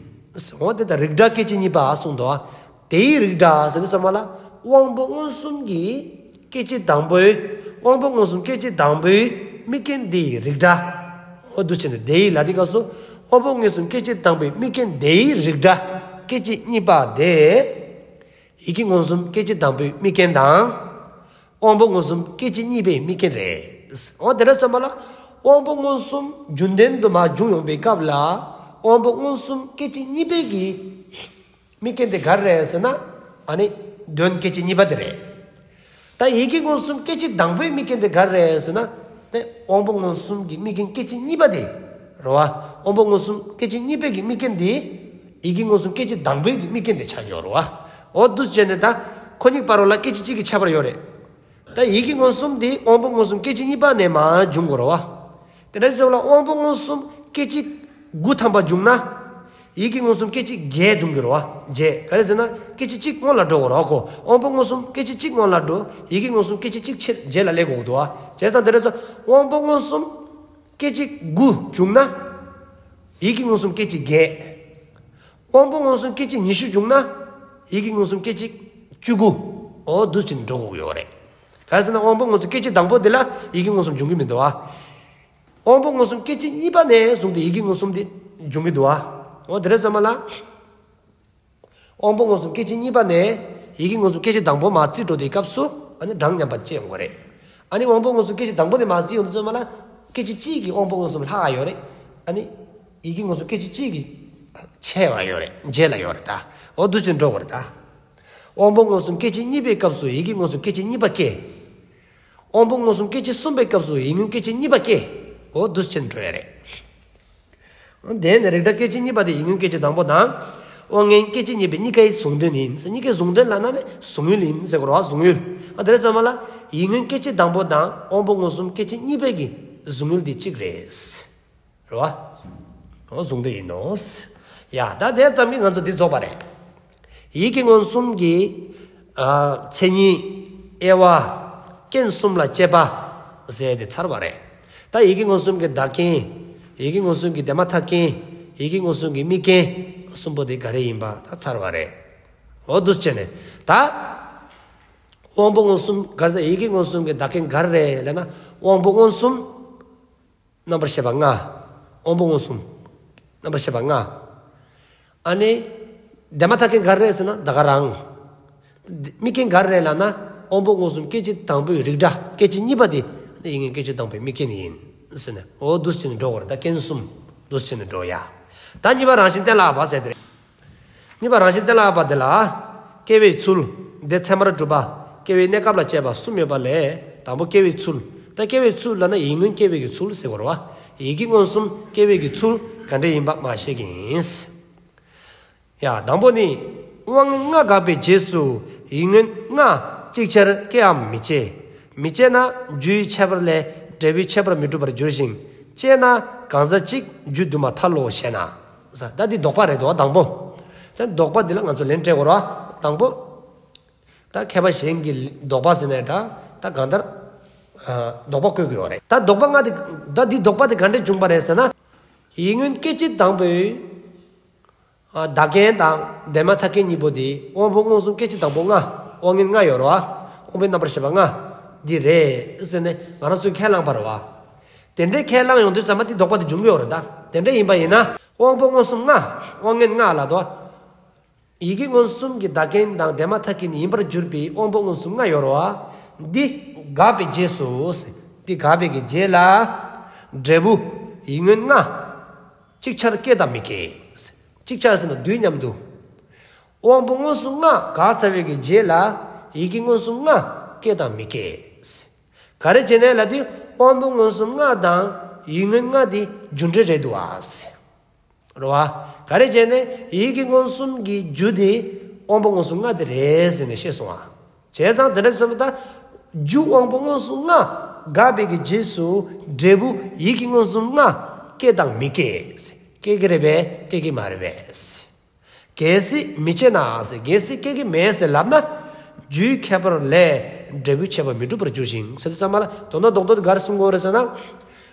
འོ་དེ་ལྟར་རིགས་འདྲ་སྐད་ཅིག་གཉིས་པ་གསུངས་འདུག་བ། དེའི་རིགས་འདྲ་ཟེར་དུས་ཙམ་པ་ལ་དབང་པོ་མངོན་སུམ་གྱི་སྐད་ཅིག་དང་པོའི་ དབང་པོ་མངོན་སུམ་སྐད་ཅིག་དང་པོའི་དམིགས་རྐྱེན་དེའི་རིགས་འདྲ། འོ་འདུག་བྱས་ནས་དེའི་ལ་དེའི་སྐབས་སུ་དབང་པོ་མངོན་སུམ་སྐད་ཅིག་དང་པོའི་དམིགས་རྐྱེན་དེའི་རིགས་འདྲ་སྐད་ཅིག་གཉིས་པ་དེ། ཡིད་ཀྱི་མངོན་སུམ་སྐད་ཅིག་དང་པོའི་དམིགས་རྐྱེན་དང་། དབང་པོ་མངོན་སུམ་སྐད་ཅིག་གཉིས་པའི་དམིགས་རྐྱེན་རེད། འོ་དེ་འདྲ་ཙམ་པ་ལ། དབང་པོ་མངོན་སུམ་རྒྱུན་ལྡན་དུ་མ་བྱུང་ཡོང་པའི་སྐབས་ལ། དབང་པོ་མངོན་སུམ་སྐད་ཅིག་གཉིས་པའི་གི་དམིགས་རྐྱེན་དེ་ག་རེ་རེད་ཟེར་ན། ཨ་ནི་དོན་སྐད་ཅིག་གཉིས་པ་དེ་རེད། ད་ཡིད་ཀྱི་མངོན་སུམ་སྐད་ཅིག་དང་པོའི་དམིགས་རྐྱེན་དེ་ག་རེ་རེད་ཟེར་ན། དེ་དབང་པོ་མངོན་སུམ་གྱི་དམིགས་རྐྱེན་སྐད་ཅིག་གཉིས་པ་དེ་རེད་བ། དབང་པོ་མངོན་སུམ་སྐད་ཅིག་གཉིས་པའི་གི་དམིགས་རྐྱེན་དེ། ཡིད་ཀྱི་མངོན་སུམ་སྐད་ཅིག་དང་པོའི་གི་དམིགས་རྐྱེན་དེ་ཆགས་ཡོད་རེད་བ། འོ་འདུག་བྱས་ནས་ད་ཁོ་གཉིས་བར་ལ་སྐད་ཅིག་གཅིག་གི་ཁྱད་པར་ཡོད་རེད། ད་ཡིད་ཀྱི་མངོན་སུམ་དེ་དབང་པོ་མངོན་སུམ་སྐད་ཅིག་གཉིས་པ་ནས་མར་འབྱུང་དགོས་རེད་བ། དེ་འདྲ་ཟེར་བ་ལ་དབང་པོ་མངོན་སུམ་སྐད་ཅིག་དགུ་ཐམ་པ་བྱུང་ན། ཡིད་ཀྱི་མངོན་སུམ་སྐད་ཅིག་བརྒྱད་འབྱུང་གི་རེད་བ། བརྒྱད་ག་རེ་ཟེར་ན་སྐད་ཅིག་གཅིག་སྔོན་ལ་འགྲོ་དགོས་རེད་བ་ཁོ། དབང་པོ་མངོན་སུམ་སྐད་ཅིག་གཅིག་སྔོན་ལ་འགྲོ། ཡིད་ཀྱི་མངོན་སུམ་སྐད་ཅིག་གཅིག་ཕྱིར་རྗེས་ལ་སླེབས་དགོས་འདུག་བ། བྱས་ཙང་དེ་འདྲ་ཟེར་དབང་པོ་མངོན་སུམ་སྐད་ཅིག་དགུ་བྱུང་ན། ཡིད་ཀྱི་མངོན་སུམ་སྐད་ཅིག་བརྒྱད། དབང་པོ་མངོན་སུམ་སྐད་ཅིག་ཉི་ཤུ་བྱུང་ན། ཡིད་ཀྱི་མངོན་སུམ་སྐད་ཅིག་བཅུ་དགུ། འོ་འདུག་བྱས་ནས་འགྲོ་དགོས་ཀྱི་ཡོད་རེད། ག་རེ་ཟེར་ན་དབང་པོ་མངོན་སུམ་སྐད་ཅིག་དང་པོ་དེ་ལ་ཡིད་ཀྱི་མངོན་སུམ་འབྱུང་གི་མི་འདུག་བ། དབང་པོ་མངོན་སུམ་སྐད་ཅིག་གཉིས་པ་ནས་བཟུང་སྟེ་ཡིད་ཀྱི་མངོན་སུམ་དེ་འབྱུང་གི་འདུག་བ། འོ་དེ་འདྲ་ཙམ་པ་ལ། དབང་པོ་མངོན་སུམ་སྐད་ཅིག་གཉིས་པ་ནས་ཡིད་ཀྱི་མངོན་སུམ་སྐད་ཅིག་དང་པོ་མར་རྩིས་འགྲོ་དུས་སྐབས་སུ་ཨ་ནི་གྲངས་མཉམ་པ་སྐྱེ་ཡོང་གི་རེད། ཨ་ནི་དབང་པོ་མངོན་སུམ་སྐད་ཅིག་དང་པོ་དེ་མར་རྩིས་ཡོང་དུས་ཙམ་པ་ལ་སྐད་ཅིག་གཅིག་གིས་དབང་པོ་མངོན་སུམ་ལྷག་ཡོད་རེད། ཨ་ནི་ཡིད་ཀྱི་མངོན་སུམ་སྐད་ཅིག་གཅིག་གིས་ཆེ་བ་ཡོད་རེད། རྗེས་ལ་ཡོད་རེད་ད། འོ་འདུག་བྱས་ནས་འགྲོ་དགོས་རེད་ད། དབང་པོ་མངོན་སུམ་སྐད་ཅིག་གཉིས་པའི་སྐབས་སུ་ཡིད་ཀྱི་མངོན་སུམ་སྐད་ཅིག་གཉིས་པ་སྐྱེ། དབང་པོ་མངོན་སུམ་སྐད་ཅིག་གསུམ་པའི་སྐབས་སུ་ཡིད་མངོན་སྐད་ཅིག་གཉིས་པ་སྐྱེ། འོ་འདུག་བྱས་ནས་འགྲོ་ཡ་རེད། དེ་ནས་རིགས་འདྲ་སྐད་ཅིག་གཉིས་པ་དེ་ཡིད་མངོན་སྐད་ཅིག་དང་པོ་དང་། དབང་མངོན་སྐད་ཅིག་གཉིས་པའི་གཉིས་ཀའི་གཟུང་དོན་ཡིན་ཟེར། གཉིས་ཀའི་གཟུང་དོན་ལབ་ན་ནི་གཟུང་ཡུལ་ཡིན་ཟེར་དགོས་རེད་བ། གཟུང་ཡུལ། ཨ་དེ་འདྲ་ཙམ་པ་ལ་ཡིད་མངོན་སྐད་ཅིག་དང་པོ་དང་དབང་པོ་མངོན་སུམ་སྐད་ཅིག་གཉིས་པའི་གི་གཟུང་ཡུལ་དེ་གཅིག་རེད། རེད་བ། འོ་གཟུང་དོན་ཡིན་ནོ། ཡ་ད་དེ་ཙམ་གྱིས་ང་ཚོ་འདི་རྫོགས་པ་རེད། ཡིད་ཀྱི་མངོན་སུམ་གྱི་ཨ་མཚན་ཉིད། དབྱེ་བ། རྐྱེན་གསུམ་ལ་དཔྱད་པ་ཟེར་དེ་ཚར་བ་རེད། ད་ཡིད་ཀྱི་མངོན་སུམ་གྱི་བདག་རྐྱེན། ཡིད་ཀྱི་མངོན་སུམ་གྱི་དེ་མ་ཐག་རྐྱེན། ཡིད་ཀྱི་མངོན་སུམ་གྱི་དམིགས་རྐྱེན་གསུམ་པོ་དེ་ག་རེ་ཡིན་པ་ད་ཚར་བ་རེད། འོ་འདུག་བྱས་ནས་ད་དབང་པོ་མངོན་སུམ་ག་རེ་ཟེར། ཡིད་ཀྱི་མངོན་སུམ་གྱི་བདག་རྐྱེན་ག་རེ་རེད་ལབ་ན་དབང་པོ་མངོན་སུམ། རྣམ་པར་ཤེས་པ་ལྔ། དབང་པོ་མངོན་སུམ། རྣམ་པར་ཤེས་པ་ལྔ། ཨ་ནི། དེ་མ་ཐག་རྐྱེན་ག་རེ་རེད་ཟེར་ན་ད་ག་རང་། དམིགས་རྐྱེན་ག་རེ་རེད་ལབ་ན། དབང་པོ་མངོན་སུམ་སྐད་ཅིག་དང་པོའི་རིགས་འདྲ་སྐད་ཅིག་གཉིས་པ་དེ། ཨ་ནི་ཡིད་མངོན་སྐད་ཅིག་དང་པོའི་དམིགས་རྐྱེན་ཡིན་ཟེར་ནས། འོ་འདུག་བྱས་ནས་འགྲོ་དགོས་རེད་ད། རྐྱེན་གསུམ་འདུག་བྱས་ནས་འགྲོ་ཡ། ད་གཉིས་པ་རང་བཞིན་གཏན་ལ་དབབ་པ་ཟེར་དེ་རེད། གཉིས་པ་རང་བཞིན་གཏན་ལ་དབབ་པ་དེ་ལ། སྐྱེ་བའི་ཚུལ། དེ་ཚད་མར་གྲུབ་པ། སྐྱེ་བའི་གནས་སྐབས་ལ་དཔྱད་པ་གསུམ་ཡོད་པ་ལས། དང་པོ་སྐྱེ་བའི་ཚུལ། ད་སྐྱེ་བའི་ཚུལ་ལབ་ན་ཡིད་མངོན་སྐྱེ་བའི་གི་ཚུལ་ཟེར་དགོས་རེད་བ། ཡིད་ཀྱི་མངོན་སུམ་སྐྱེ་བའི་གི་ཚུལ་ག་འདྲ་ཡིན་པ་མར་བཤད་ཀྱི་ཡིན། ཡ་དང་པོ་ནི། དབང་མངོན་ལྔ་འགགས་པའི་རྗེས་སུ་ཡིད་མངོན་ལྔ་ཅིག་ཆར་སྐྱེའམ་མི་སྐྱེ། མི་སྐྱེ་ན་རྒྱུའི་ཁྱད་པར་ལས་འབྲས་བུའི་ཁྱད་པར་མི་འགྲུབ་པར་འགྱུར་ཞིང་། སྐྱེ་ན་གང་ཟག་གཅིག་རྒྱུ་དུ་མ་ཐལ་ལོ་ཞེ་ན། ད་འདི་དོགས་པ་རེད་དོ་དང་པོ། ད་དོགས་པ་འདི་ལ་ང་ཚོ་ལན་སྤྲད་དགོས་རེད་བ། དང་པོ། ད་མཁས་པ་གཞན་གྱི་དོགས་པ་ཟེར་ནས་འདྲ། ད་གང་ལྟར། ཨ་དོགས་པ་བཀོད་ཀྱི་ཡོད་རེད། ད་དོགས་པ་ལྔ་དེ། ད་འདི་དོགས་པ་དེ་ག་འདྲས་བྱུང་བ་རེད་ཟེར་ན། ཡིད་མངོན་སྐད་ཅིག་དང་པོའི། ཨ་བདག་རྐྱེན་དང་དེ་མ་ཐག་རྐྱེན་གཉིས་པོ་དེ་དབང་པོ་མངོན་སུམ་སྐད་ཅིག་དང་པོ་ལྔ། དབང་མངོན་ལྔ་ཡོད་རེད་བ། དབང་པོའི་རྣམ་པར་ཤེས་པ་ལྔ། འདི་རེད་ཟེར་ནས་ང་རང་ཚོས་ཁས་བླངས་པ་རེད་བ། དེ་འདྲའི་ཁས་བླངས་ཡོང་དུས་ཙམ་པ་དེ་དོགས་པ་དེ་འབྱུང་གི་ཡོད་རེད་ད། དེ་འདྲ་ཡིན་པ་ཡིན་ན། དབང་པོ་མངོན་སུམ་ལྔ། དབང་མངོན་ལྔ་ལབ་དོ། ཡིད་ཀྱི་མངོན་སུམ་གྱི་བདག་རྐྱེན་དང་དེ་མ་ཐག་རྐྱེན་ཡིན་པར་གྱུར་པའི་དབང་པོ་མངོན་སུམ་ལྔ་ཡོད་རེད་བ། འདི་འགགས་པའི་རྗེས་སུ། འདི་འགགས་པའི་གི་རྗེས་ལ། འབྲས་བུ། ཡིད་མངོན་ལྔ། ཅིག་ཆར་སྐྱེ་དང་མི་སྐྱེ། ཅིག་ཆར་ཟེར་ན་དུས་མཉམ་དུ། དབང་པོ་མངོན་སུམ་ལྔ་འགགས་ཚར་བའི་གི་རྗེས་ལ། ཡིད་ཀྱི་མངོན་སུམ་ལྔ་སྐྱེ་དང་མི་སྐྱེ། ག་རེ་བྱས་ནས་ལབ་དུས་དབང་པོ་མངོན་སུམ་ལྔ་དང་ཡིད་མངོན་ལྔ་འདི་རྒྱུ་འབྲས་རེད་འདུག་ཨ། རེད་བ། ག་རེ་བྱས་ནས་ཡིད་ཀྱི་མངོན་སུམ་གྱི་རྒྱུ་དེ་དབང་པོ་མངོན་སུམ་ལྔ་དེ་རེད་ཟེར་ནས་བཤད་སོང་ང་། བྱས་ཙང་དེ་འདྲ་སོང་བ་ད། རྒྱུ་དབང་པོ་མངོན་སུམ་ལྔ་འགགས་པའི་གི་རྗེས་སུ་འབྲས་བུ་ཡིད་ཀྱི་མངོན་སུམ་ལྔ་སྐྱེ་དང་མི་སྐྱེ། སྐྱེ་གི་རེད་པས། སྐྱེ་གི་མ་རེད་པས། གལ་སྲིད་མི་སྐྱེ་ན་ཟེར། གལ་སྲིད་སྐྱེ་གི་མེད་ཟེར་ལབ་ན། རྒྱུའི་ཁྱད་པར་ལས་འབྲས་བུའི་ཁྱད་པར་མི་འགྲུབ་པར་འགྱུར་ཞིང་ཟེར་དུས་ཙམ་པ་ལ་དོན་དག་རྡོག་རྡོག་དེ་ག་རེ་གསུང་གི་ཡོད་རེད་ཟེར་ན།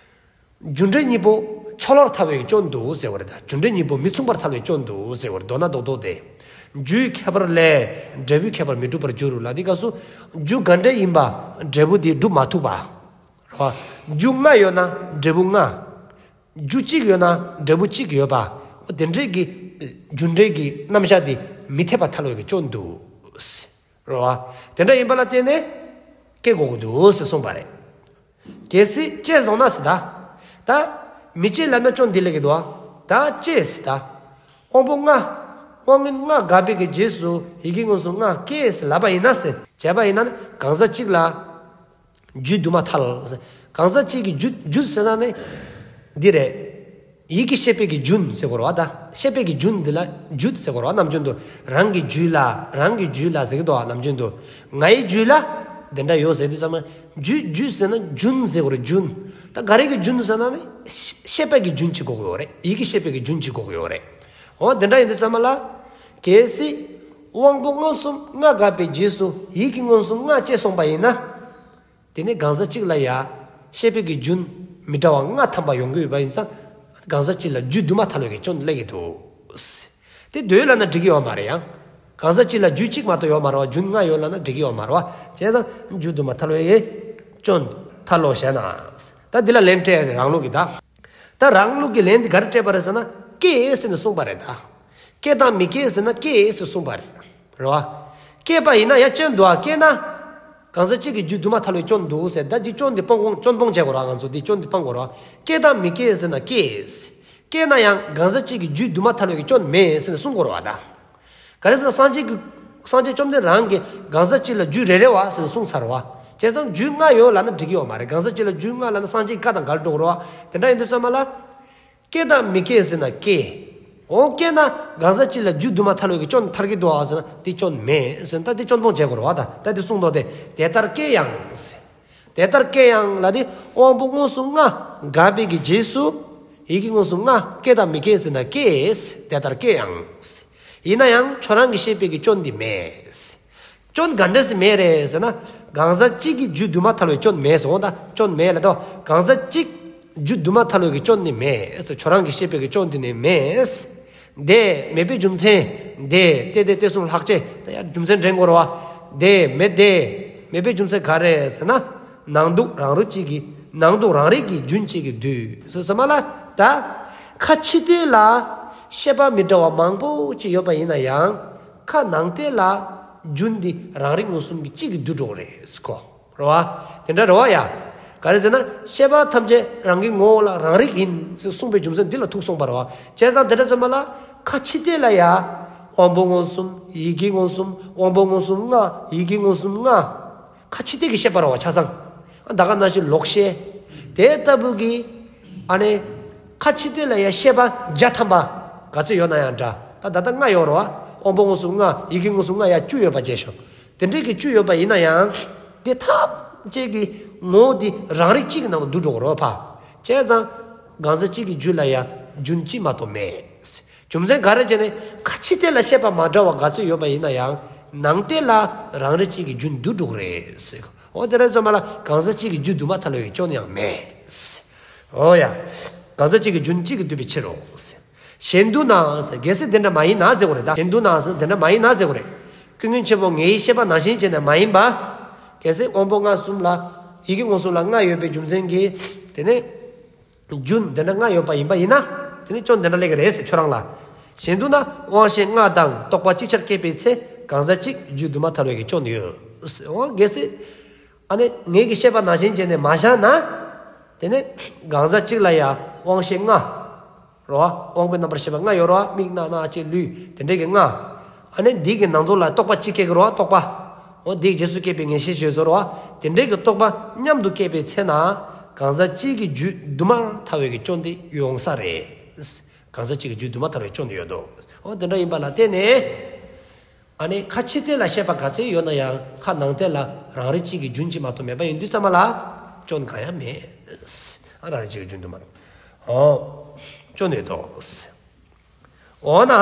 རྒྱུ་འབྲས་གཉིས་པོ་ཕྱོགས་ལྷག་ཐལ་བའི་སྐྱོན་འདུག་ཟེར་བ་རེད་ད། རྒྱུ་འབྲས་གཉིས་པོ་མི་མཚུངས་པར་ཐལ་བའི་སྐྱོན་འདུག་ཟེར་བ་རེད། མདོར་ན་རྡོག་རྡོག་དེ། རྒྱུའི་ཁྱད་པར་ལས་འབྲས་བུའི་ཁྱད་པར་མི་འགྲུབ་པར་འགྱུར་ལ། དེ་སྐབས་སུ་རྒྱུ་ག་འདྲ་ཡིན་པ་འབྲས་བུ་དེ་འགྲུབ་མ་ཐུབ་པ། རེད་བ། རྒྱུ་ལྔ་ཡོད་ན་འབྲས་བུ་ལྔ། རྒྱུ་གཅིག་ཡོད་ན་འབྲས་བུ་གཅིག་ཡོད་པ། འོ་དེ་འདྲའི་གི་རྒྱུ་འབྲས་ཀྱི་རྣམ་གཞག་དེ་མི་འཐད་པར་ཐལ་བའི་གི་སྐྱོན་འདུག། རེད་བ། དེ་འདྲ་ཡིན་པ་ལ་བརྟེན་ནས་སྐྱེ་དགོས་ཀྱི་འདུག་ཟེར་གསུངས་པ་རེད། གལ་སྲིད་བཅད་སོང་ན་ཟེར་ད། ད་མི་བཅད་ལབ་ན་སྐྱོན་འདི་སླེབས་ཀྱི་འདུག་བ། ད་བཅད་ཟེར་ད། དབང་པོ་ལྔ། དབང་མངོན་ལྔ་འགགས་པའི་གི་རྗེས་སུ་ཡིད་ཀྱི་མངོན་སུམ་ལྔ་སྐྱེ་ཟེར་ལབ་པ་ཡིན་ན་ཟེར། བྱས་པ་ཡིན་ན་ནི་གང་ཟག་གཅིག་ལ་རྒྱུད་དུ་མ་ཐལ་ཟེར། གང་ཟག་གཅིག་གི་རྒྱུད། རྒྱུད་ཟེར་ན་ནི་འདི་རེད། ཡིད་ཀྱི་ཤེས་པའི་གི་རྒྱུན་ཟེར་དགོས་རེད་བ་ད། ཤེས་པའི་གི་རྒྱུན་འདི་ལ་རྒྱུད་ཟེར་དགོས་རེད་བ། ནམ་རྒྱུན་དུ་རང་གི་རྒྱུད་ལ། རང་གི་རྒྱུད་ལ་ཟེར་གྱི་འདུག་བ། ནམ་རྒྱུན་དུ་ངའི་རྒྱུད་ལ་དེ་འདྲ་ཡོད་ཟེར་དུས་ཙམ་པ། རྒྱུད། རྒྱུད་ཟེར་ན་རྒྱུན་ཟེར་དགོས་རེད། རྒྱུན། ད་ག་རེ་གི་རྒྱུན་ཟེར་ན་ནི་ཤེས་པའི་གི་རྒྱུན་གཅིག་དགོས་ཀྱི་ཡོད་རེད། ཡིད་ཀྱི་ཤེས་པའི་གི་རྒྱུན་གཅིག་དགོས་ཀྱི་ཡོད་རེད། འོ་དེ་འདྲ་ཡིན་དུས་ཙམ་པ་ལ། གལ་སྲིད་དབང་པོ་མངོན་སུམ་ལྔ་འགགས་པའི་རྗེས་སུ་ཡིད་ཀྱི་མངོན་སུམ་ལྔ་སྐྱེས་སོང་པ་ཡིན་ན། དེ་ནི་གང་ཟག་གཅིག་ལ་ཡ་ཤེས་པའི་གི་རྒྱུན་མི་འདྲ་བ་ལྔ་ཐམ་པ་ཡོང་གི་ཡོད་པ་ཡིན་ཙང་། གང་ཟག་གཅིག་ལ་རྒྱུད་དུ་མ་ཐལ་བའི་གི་སྐྱོན་སླེབས་ཀྱི་འདུག། དེ་འདོད་ལབ་ན་འགྲིག་གི་ཡོད་མ་རེད་ཡང་། གང་ཟག་གཅིག་ལ་རྒྱུད་གཅིག་མ་གཏོགས་ཡོད་མ་རེད་བ། རྒྱུན་ལྔ་ཡོད་ལབ་ན་འགྲིག་གི་ཡོད་མ་རེད་བ། བྱས་ཙང་རྒྱུད་དུ་མ་ཐལ་བའི་གི་སྐྱོན་ཐལ་ལོ་ཞེ་ན། ད་འདི་ལ་ལན་སྤྲད་ཡ་དེ་རང་ལུགས་ཀྱི་ད། ད་རང་ལུགས་ཀྱི་ལན་དེ་ག་རེ་སྤྲད་པ་རེད་ཟེར་ན། སྐྱེ་ཟེར་ནས་གསུངས་པ་རེད་ད། སྐྱེ་དང་མི་སྐྱེ་ཟེར་ན་སྐྱེ་ཟེར་གསུངས་པ་རེད། རེད་བ། སྐྱེས་པ་ཡིན་ན་ཡང་སྐྱོན་འདུག་ཨ། སྐྱེས་ན་གང་ཟག་གཅིག་གི་རྒྱུད་དུ་མ་ཐལ་བའི་སྐྱོན་འདུག་ཟེར། ད་འདི་སྐྱོན་འདི་སྤོང་དགོས། སྐྱོན་སྤོང་བྱེད་དགོས་ར། ང་ཚོ་འདི་སྐྱོན་འདི་སྤང་དགོས་ར། སྐྱེ་དང་མི་སྐྱེ་ཟེར་ན་སྐྱེ། སྐྱེས་ན་ཡང་གང་ཟག་གཅིག་གི་རྒྱུད་དུ་མ་ཐལ་བའི་གི་སྐྱོན་མེད་ཟེར་ནས་གསུང་དགོས་ར་བ་ད། ག་རེ་ཟེར་ན་སངས་རྒྱས་ཀྱི། སངས་རྒྱས་བཅོམ་ལྡན་རང་གིས་གང་ཟག་གཅིག་ལ་རྒྱུད་རེ་རེ་བ་ཟེར་ནས་གསུངས་ཚར་བ། བྱས་ཙང་རྒྱུད་ལྔ་ཡོད་ལབ་ན་འགྲིག་གི་ཡོད་མ་རེད། གང་ཟག་གཅིག་ལ་རྒྱུད་ལྔ་ལབ་ན་སངས་རྒྱས་ཀྱི་བཀའ་དང་འགལ་འགྲོ་གི་རེད་བ། དེ་འདྲ་ཡིན་དུས་ཙམ་པ་ལ། སྐྱེ་དང་མི་སྐྱེ་ཟེར་ན་སྐྱེ། འོ་སྐྱེ་ན་གང་ཟག་གཅིག་ལ་རྒྱུད་དུ་མ་ཐལ་བའི་གི་སྐྱོན་ཐལ་གྱི་འདུག་ཨ་ཟེར་ན་དེ་སྐྱོན་མེད་ཟེར་ན། ད་དེ་སྐྱོན་སྤོང་བྱེད་དགོས་རེད་བ་ད། ད་དེ་གསུངས་འདུག་སྟེ། དེ་ལྟར་སྐྱེ་ཡང་ཟེར། དེ་ལྟར་སྐྱེ་ཡང་ལ་དེ་དབང་པོ་མངོན་སུམ་ལྔ་འགགས་པའི་གི་རྗེས་སུ་ཡིད་ཀྱི་མངོན་སུམ་ལྔ་སྐྱེ་དང་མི་སྐྱེ་ཟེར་ན་སྐྱེ། དེ་ལྟར་སྐྱེ་ཡང་། ཡིན་ན་ཡང་ཁྱོད་རང་གི་ཤེས་པའི་གི་སྐྱོན་འདི་མེད། སྐྱོན་ག་འདྲ་ཞིག་མེད་རེད་ཟེར་ན། གང་ཟག་གཅིག་གི་རྒྱུད་དུ་མ་ཐལ་བའི་སྐྱོན་མེད་ཟེར་འོང་ད། སྐྱོན་མེད་ལ་དོ། གང་ཟག་གཅིག་རྒྱུད་དུ་མ་ཐལ་བའི་གི་སྐྱོན་ནི་མེད། ཁྱོད་རང་གི་ཤེས་པའི་གི་སྐྱོན་འདི་ནི་མེད། དེ་མེད་པའི་རྒྱུ་མཚན། དེ་དེ་དེ་དེ་གསུམ་ལྷག་བཅས་ད་ཡར་རྒྱུ་མཚན་འདྲེན་དགོས་རེད་བ། དེ་མེད་དེ་མེད་པའི་རྒྱུ་མཚན་ག་རེ་ཟེར་ན། ནང་དུ་རང་རིག་གཅིག་གི། ནང་དུ་རང་རིག་གི་རྒྱུན་གཅིག་གིས་འདུས་ཟེར་ཟེར་མ་ལ། ད་ཁ་ཕྱི་བལྟས་ལ་ཤེས་པ་མི་འདྲ་བ་མང་པོ་ཅིག་ཡོད་པ་ཡིན་ན་ཡང་། ཁ་ནང་བལྟས་ལ་རྒྱུན་འདི་རང་རིག་མངོན་སུམ་གྱི་གཅིག་གིས་འདུས་འགྲོ་གི་རེད་ཟེར་གོ། རེད་བ། དེ་འདྲ་རེད་བ་ཡ། ག་རེ་ཟེར་ན་ཤེས་པ་ཐམས་ཅད་རང་གི་ངོ་བོ་ལ་རང་རིག་ཡིན་ཟེར་གསུངས་པའི་རྒྱུ་མཚན་འདི་ལ་ཐུག་སོང་བ་རེད་བ། བྱས་ཙང་དེ་འདྲ་ཚོད་མ་ལ་ཁ་ཕྱི་བལྟས་ལ་ཡ། དབང་པོ་མངོན་སུམ། ཡིད་ཀྱི་མངོན་སུམ། དབང་པོ་མངོན་སུམ་ལྔ། ཡིད་ཀྱི་མངོན་སུམ་ལྔ། ཁ་ཕྱི་བལྟས་ཀྱི་ཤེས་པ་རེད་བ་ཆ་ཚང་། ད་ག་ནང་བཞིན་ལོག་ཤེས། དེ་ལྟ་བུ་གི། ཨ་ནི། ཁ་ཕྱི་བལྟས་ལ་ཡ་ཤེས་པ་བརྒྱ་ཐམ་པ་ག་ཚོད་ཡོད་ན་ཡང་འདྲ། ད་ད་ལྟ་ལྔ་ཡོད་རེད་བ། དབང་པོ་མངོན་སུམ་ལྔ། ཡིད་ཀྱི་མངོན་སུམ་ལྔ་ཡ་བཅུ་ཡོད་པ་བྱས་ཤོག། དེ་འདྲའི་གི་བཅུ་ཡོད་པ་ཡིན་ན་ཡང་། དེ་ཐམས་ཅད་ཀྱི་ངོ་བོ་དེ་རང་རིག་གཅིག་གི་ནང་དུ་འདུས་འགྲོ་གི་རེད་བ། བྱས་ཙང་། གང་ཟག་གཅིག་གི་རྒྱུད་ལ་ཡ་རྒྱུན་གཅིག་མ་གཏོགས་མེད། རྒྱུ་མཚན་ག་རེ་བྱས་ནས་ཁ་ཕྱི་བལྟས་ལ་ཤེས་པ་མ་འདྲ་བ་ག་ཚོད་ཡོད་པ་ཡིན་ན་ཡང་། ནང་བལྟས་ལ་རང་རིག་གཅིག་གི་རྒྱུན་འདུས་འགྲོ་གི་རེད་ཟེར། འོ་དེ་འདྲ་ཚོད་མ་ལ་གང་ཟག་གཅིག་གི་རྒྱུད་དུ་མ་ཐལ་བའི་སྐྱོན་ཡང་མེད། འོ་ཡ། གང་ཟག་གཅིག་གི་རྒྱུན་གཅིག་གིས་འདུས་པའི་ཕྱིར་རོ། གཞན་དུ་ན་ཟེར། གལ་སྲིད་དེ་འདྲ་མ་ཡིན་ན་ཟེར་དགོས་རེད་ད། གཞན་དུ་ན་ཟེར་དེ་འདྲ་མ་ཡིན་ན་ཟེར་དགོས་རེད། ཀུན་མཁྱེན་ཆེན་པོ་ངའི་ཤེས་པ་ནང་བཞིན་བྱས་ནས་མ་ཡིན་པ། གལ་སྲིད་དབང་པོ་ལྔ་གསུམ་ལ། ཡིད་ཀྱི་མངོན་སུམ་ལ་ལྔ་ཡོད་པའི་རྒྱུ་མཚན་གྱིས། དེ་ནས། རྒྱུན་དེ་འདྲ་ལྔ་ཡོད་པ་ཡིན་པ་ཡིན་ན། དེ་ནི་སྐྱོན་དེ་འདྲ་སླེབས་ཀྱི་རེད་ཟེར་ཁྱོད་རང་ལ། གཞན་དུ་ན་དབང་ཤེས་ལྔ་དང་རྟོག་པ་ཅིག་ཆར་སྐྱེས་པའི་ཚེ་གང་ཟག་གཅིག་རྒྱུད་དུ་མ་ཐལ་བའི་གི་སྐྱོན་ཡོད། འོ་གལ་སྲིད། ཨ་ནི་ངེད་ཀྱི་ཤེས་པ་ནང་བཞིན་བྱས་ནས་མ་བཞག་ན། དེ་ནི་གང་ཟག་གཅིག་ལ་ཡང་དབང་ཤེས་ལྔ། རོ། དབང་པོའི་རྣམ་པར་ཤེས་པ་ལྔ་ཡོད་རོ། མིག་རྣ་སྣ་ལྕེ་ལུས་དེ་འདྲའི་གི་ལྔ། ཨ་ནི་འདི་གི་ནང་དུ་ལ་རྟོག་པ་གཅིག་སྐྱེ་གི་རོ། རྟོག་པ། འོ་འདི་རྗེས་སུ་སྐྱེས་པའི་ངེས་ཤེས་ཞེས་ཟེར་རོ། དེ་འདྲའི་གི་རྟོག་པ་མཉམ་དུ་སྐྱེས་པའི་ཚེ་ན། གང་ཟག་གཅིག་གི་རྒྱུད་དུ་མར་ཐལ་བའི་གི་སྐྱོན་དེ་ཡོང་ས་རེད། གང་ཟག་གཅིག་གི་རྒྱུད་དུ་མ་ཐལ་བའི་སྐྱོན་དེ་ཡོད་དོ། འོ་དེ་འདྲ་ཡིན་པ་ལ་བརྟེན་ནས། ཨ་ནི་ཁ་ཕྱི་བལྟས་ལ་ཤེས་པ་ག་ཚད་ཡོད་ན་ཡང་ཁ་ནང་བལྟས་ལ་རང་རིག་གཅིག་གི་རྒྱུན་གཅིག་མ་གཏོགས་མེད་པ་ཡིན་དུས་ཙམ་པ་ལ་སྐྱོན་གང་ཡང་མེད། ཨ་རང་རིག་གཅིག་གི་རྒྱུན་དུ་མ་གཏོགས། ཨོ། སྐྱོན་ཡོད་དོ། འོ་ན།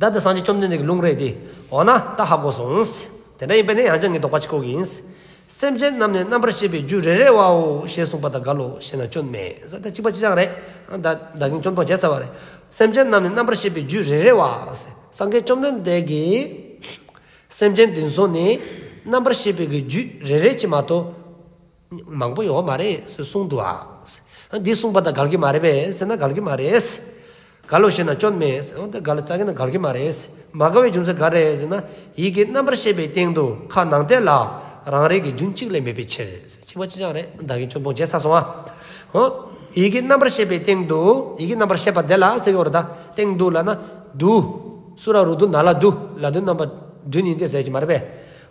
ད་ལྟ་སངས་རྒྱས་བཅོམ་ལྡན་འདས་ཀྱི་ལུང་རེད་དེ། འོ་ན་ད་ཧ་གོ་སོང་། དེ་འདྲ་ཡིན་པས་ན་ཡང་ཅིག་ངས་དོགས་པ་གཅིག་བཀོད་ཀྱི་ཡིན། སེམས་ཅན་རྣམས་ནི་རྣམ་པར་ཤེས་པའི་རྒྱུད་རེ་རེ་བའོ་ཞེས་གསུངས་པ་དང་འགལ་ལོ་ཞེ་ན་སྐྱོན་མེད། ད་གཅིག་པ་གཅིག་རྐྱང་རེད། ད་ད་གིན་སྐྱོན་སྤོང་བྱས་ཚར་བ་རེད། སེམས་ཅན་རྣམས་ནི་རྣམ་པར་ཤེས་པའི་རྒྱུད་རེ་རེ་བ། སངས་རྒྱས་བཅོམ་ལྡན་འདས་ཀྱིས་སེམས་ཅན་འདི་ཚོ་ནི་རྣམ་པར་ཤེས་པའི་གི་རྒྱུད་རེ་རེ་ཅིག་མ་གཏོགས་མང་པོ་ཡོད་མ་རེད་ཟེར་གསུངས་འདུག་ཨ། འདི་གསུངས་པ་དང་འགལ་གྱི་མ་རེད་པས་ཟེར་ན་འགལ་གྱི་མ་རེད། འགལ་ལོ་ཞེ་ན་སྐྱོན་མེད་ཟེར། འོ་དེ་འགལ་ཙག་གི་ན་འགལ་གྱི་མ་རེད། མ་འགལ་བའི་རྒྱུ་མཚན་ག་རེ་ཟེར་ན། ཡིད་ཀྱི་རྣམ་པར་ཤེས་པའི་སྟེང་དུ་ཁ་ནང་ལྟས་ལ་རང་རིག་གི་རྒྱུན་གཅིག་ལས་མེད་པའི་ཕྱིར། གཅིག་པ་གཅིག་རྐྱང་རེད། བདག་གིས་སྐྱོན་སྤོང་བྱས་ཚར་སོང་ཨ། འོ། ཡིད་ཀྱི་རྣམ་པར་ཤེས་པའི་སྟེང་དུ། ཡིད་ཀྱི་རྣམ་པར་ཤེས་པ་དེ་ལ་ཟེར་གྱི་ཡོད་རེད་ད། སྟེང་དུ་ལབ་ན་དུ། སུ་ར་རུ་དུ་ན་ལ་དུ། ལ་དོན་རྣམ་པ་བདུན་ཡིན་ཏེ་ཟེར་གྱི་མ་རེད་པས།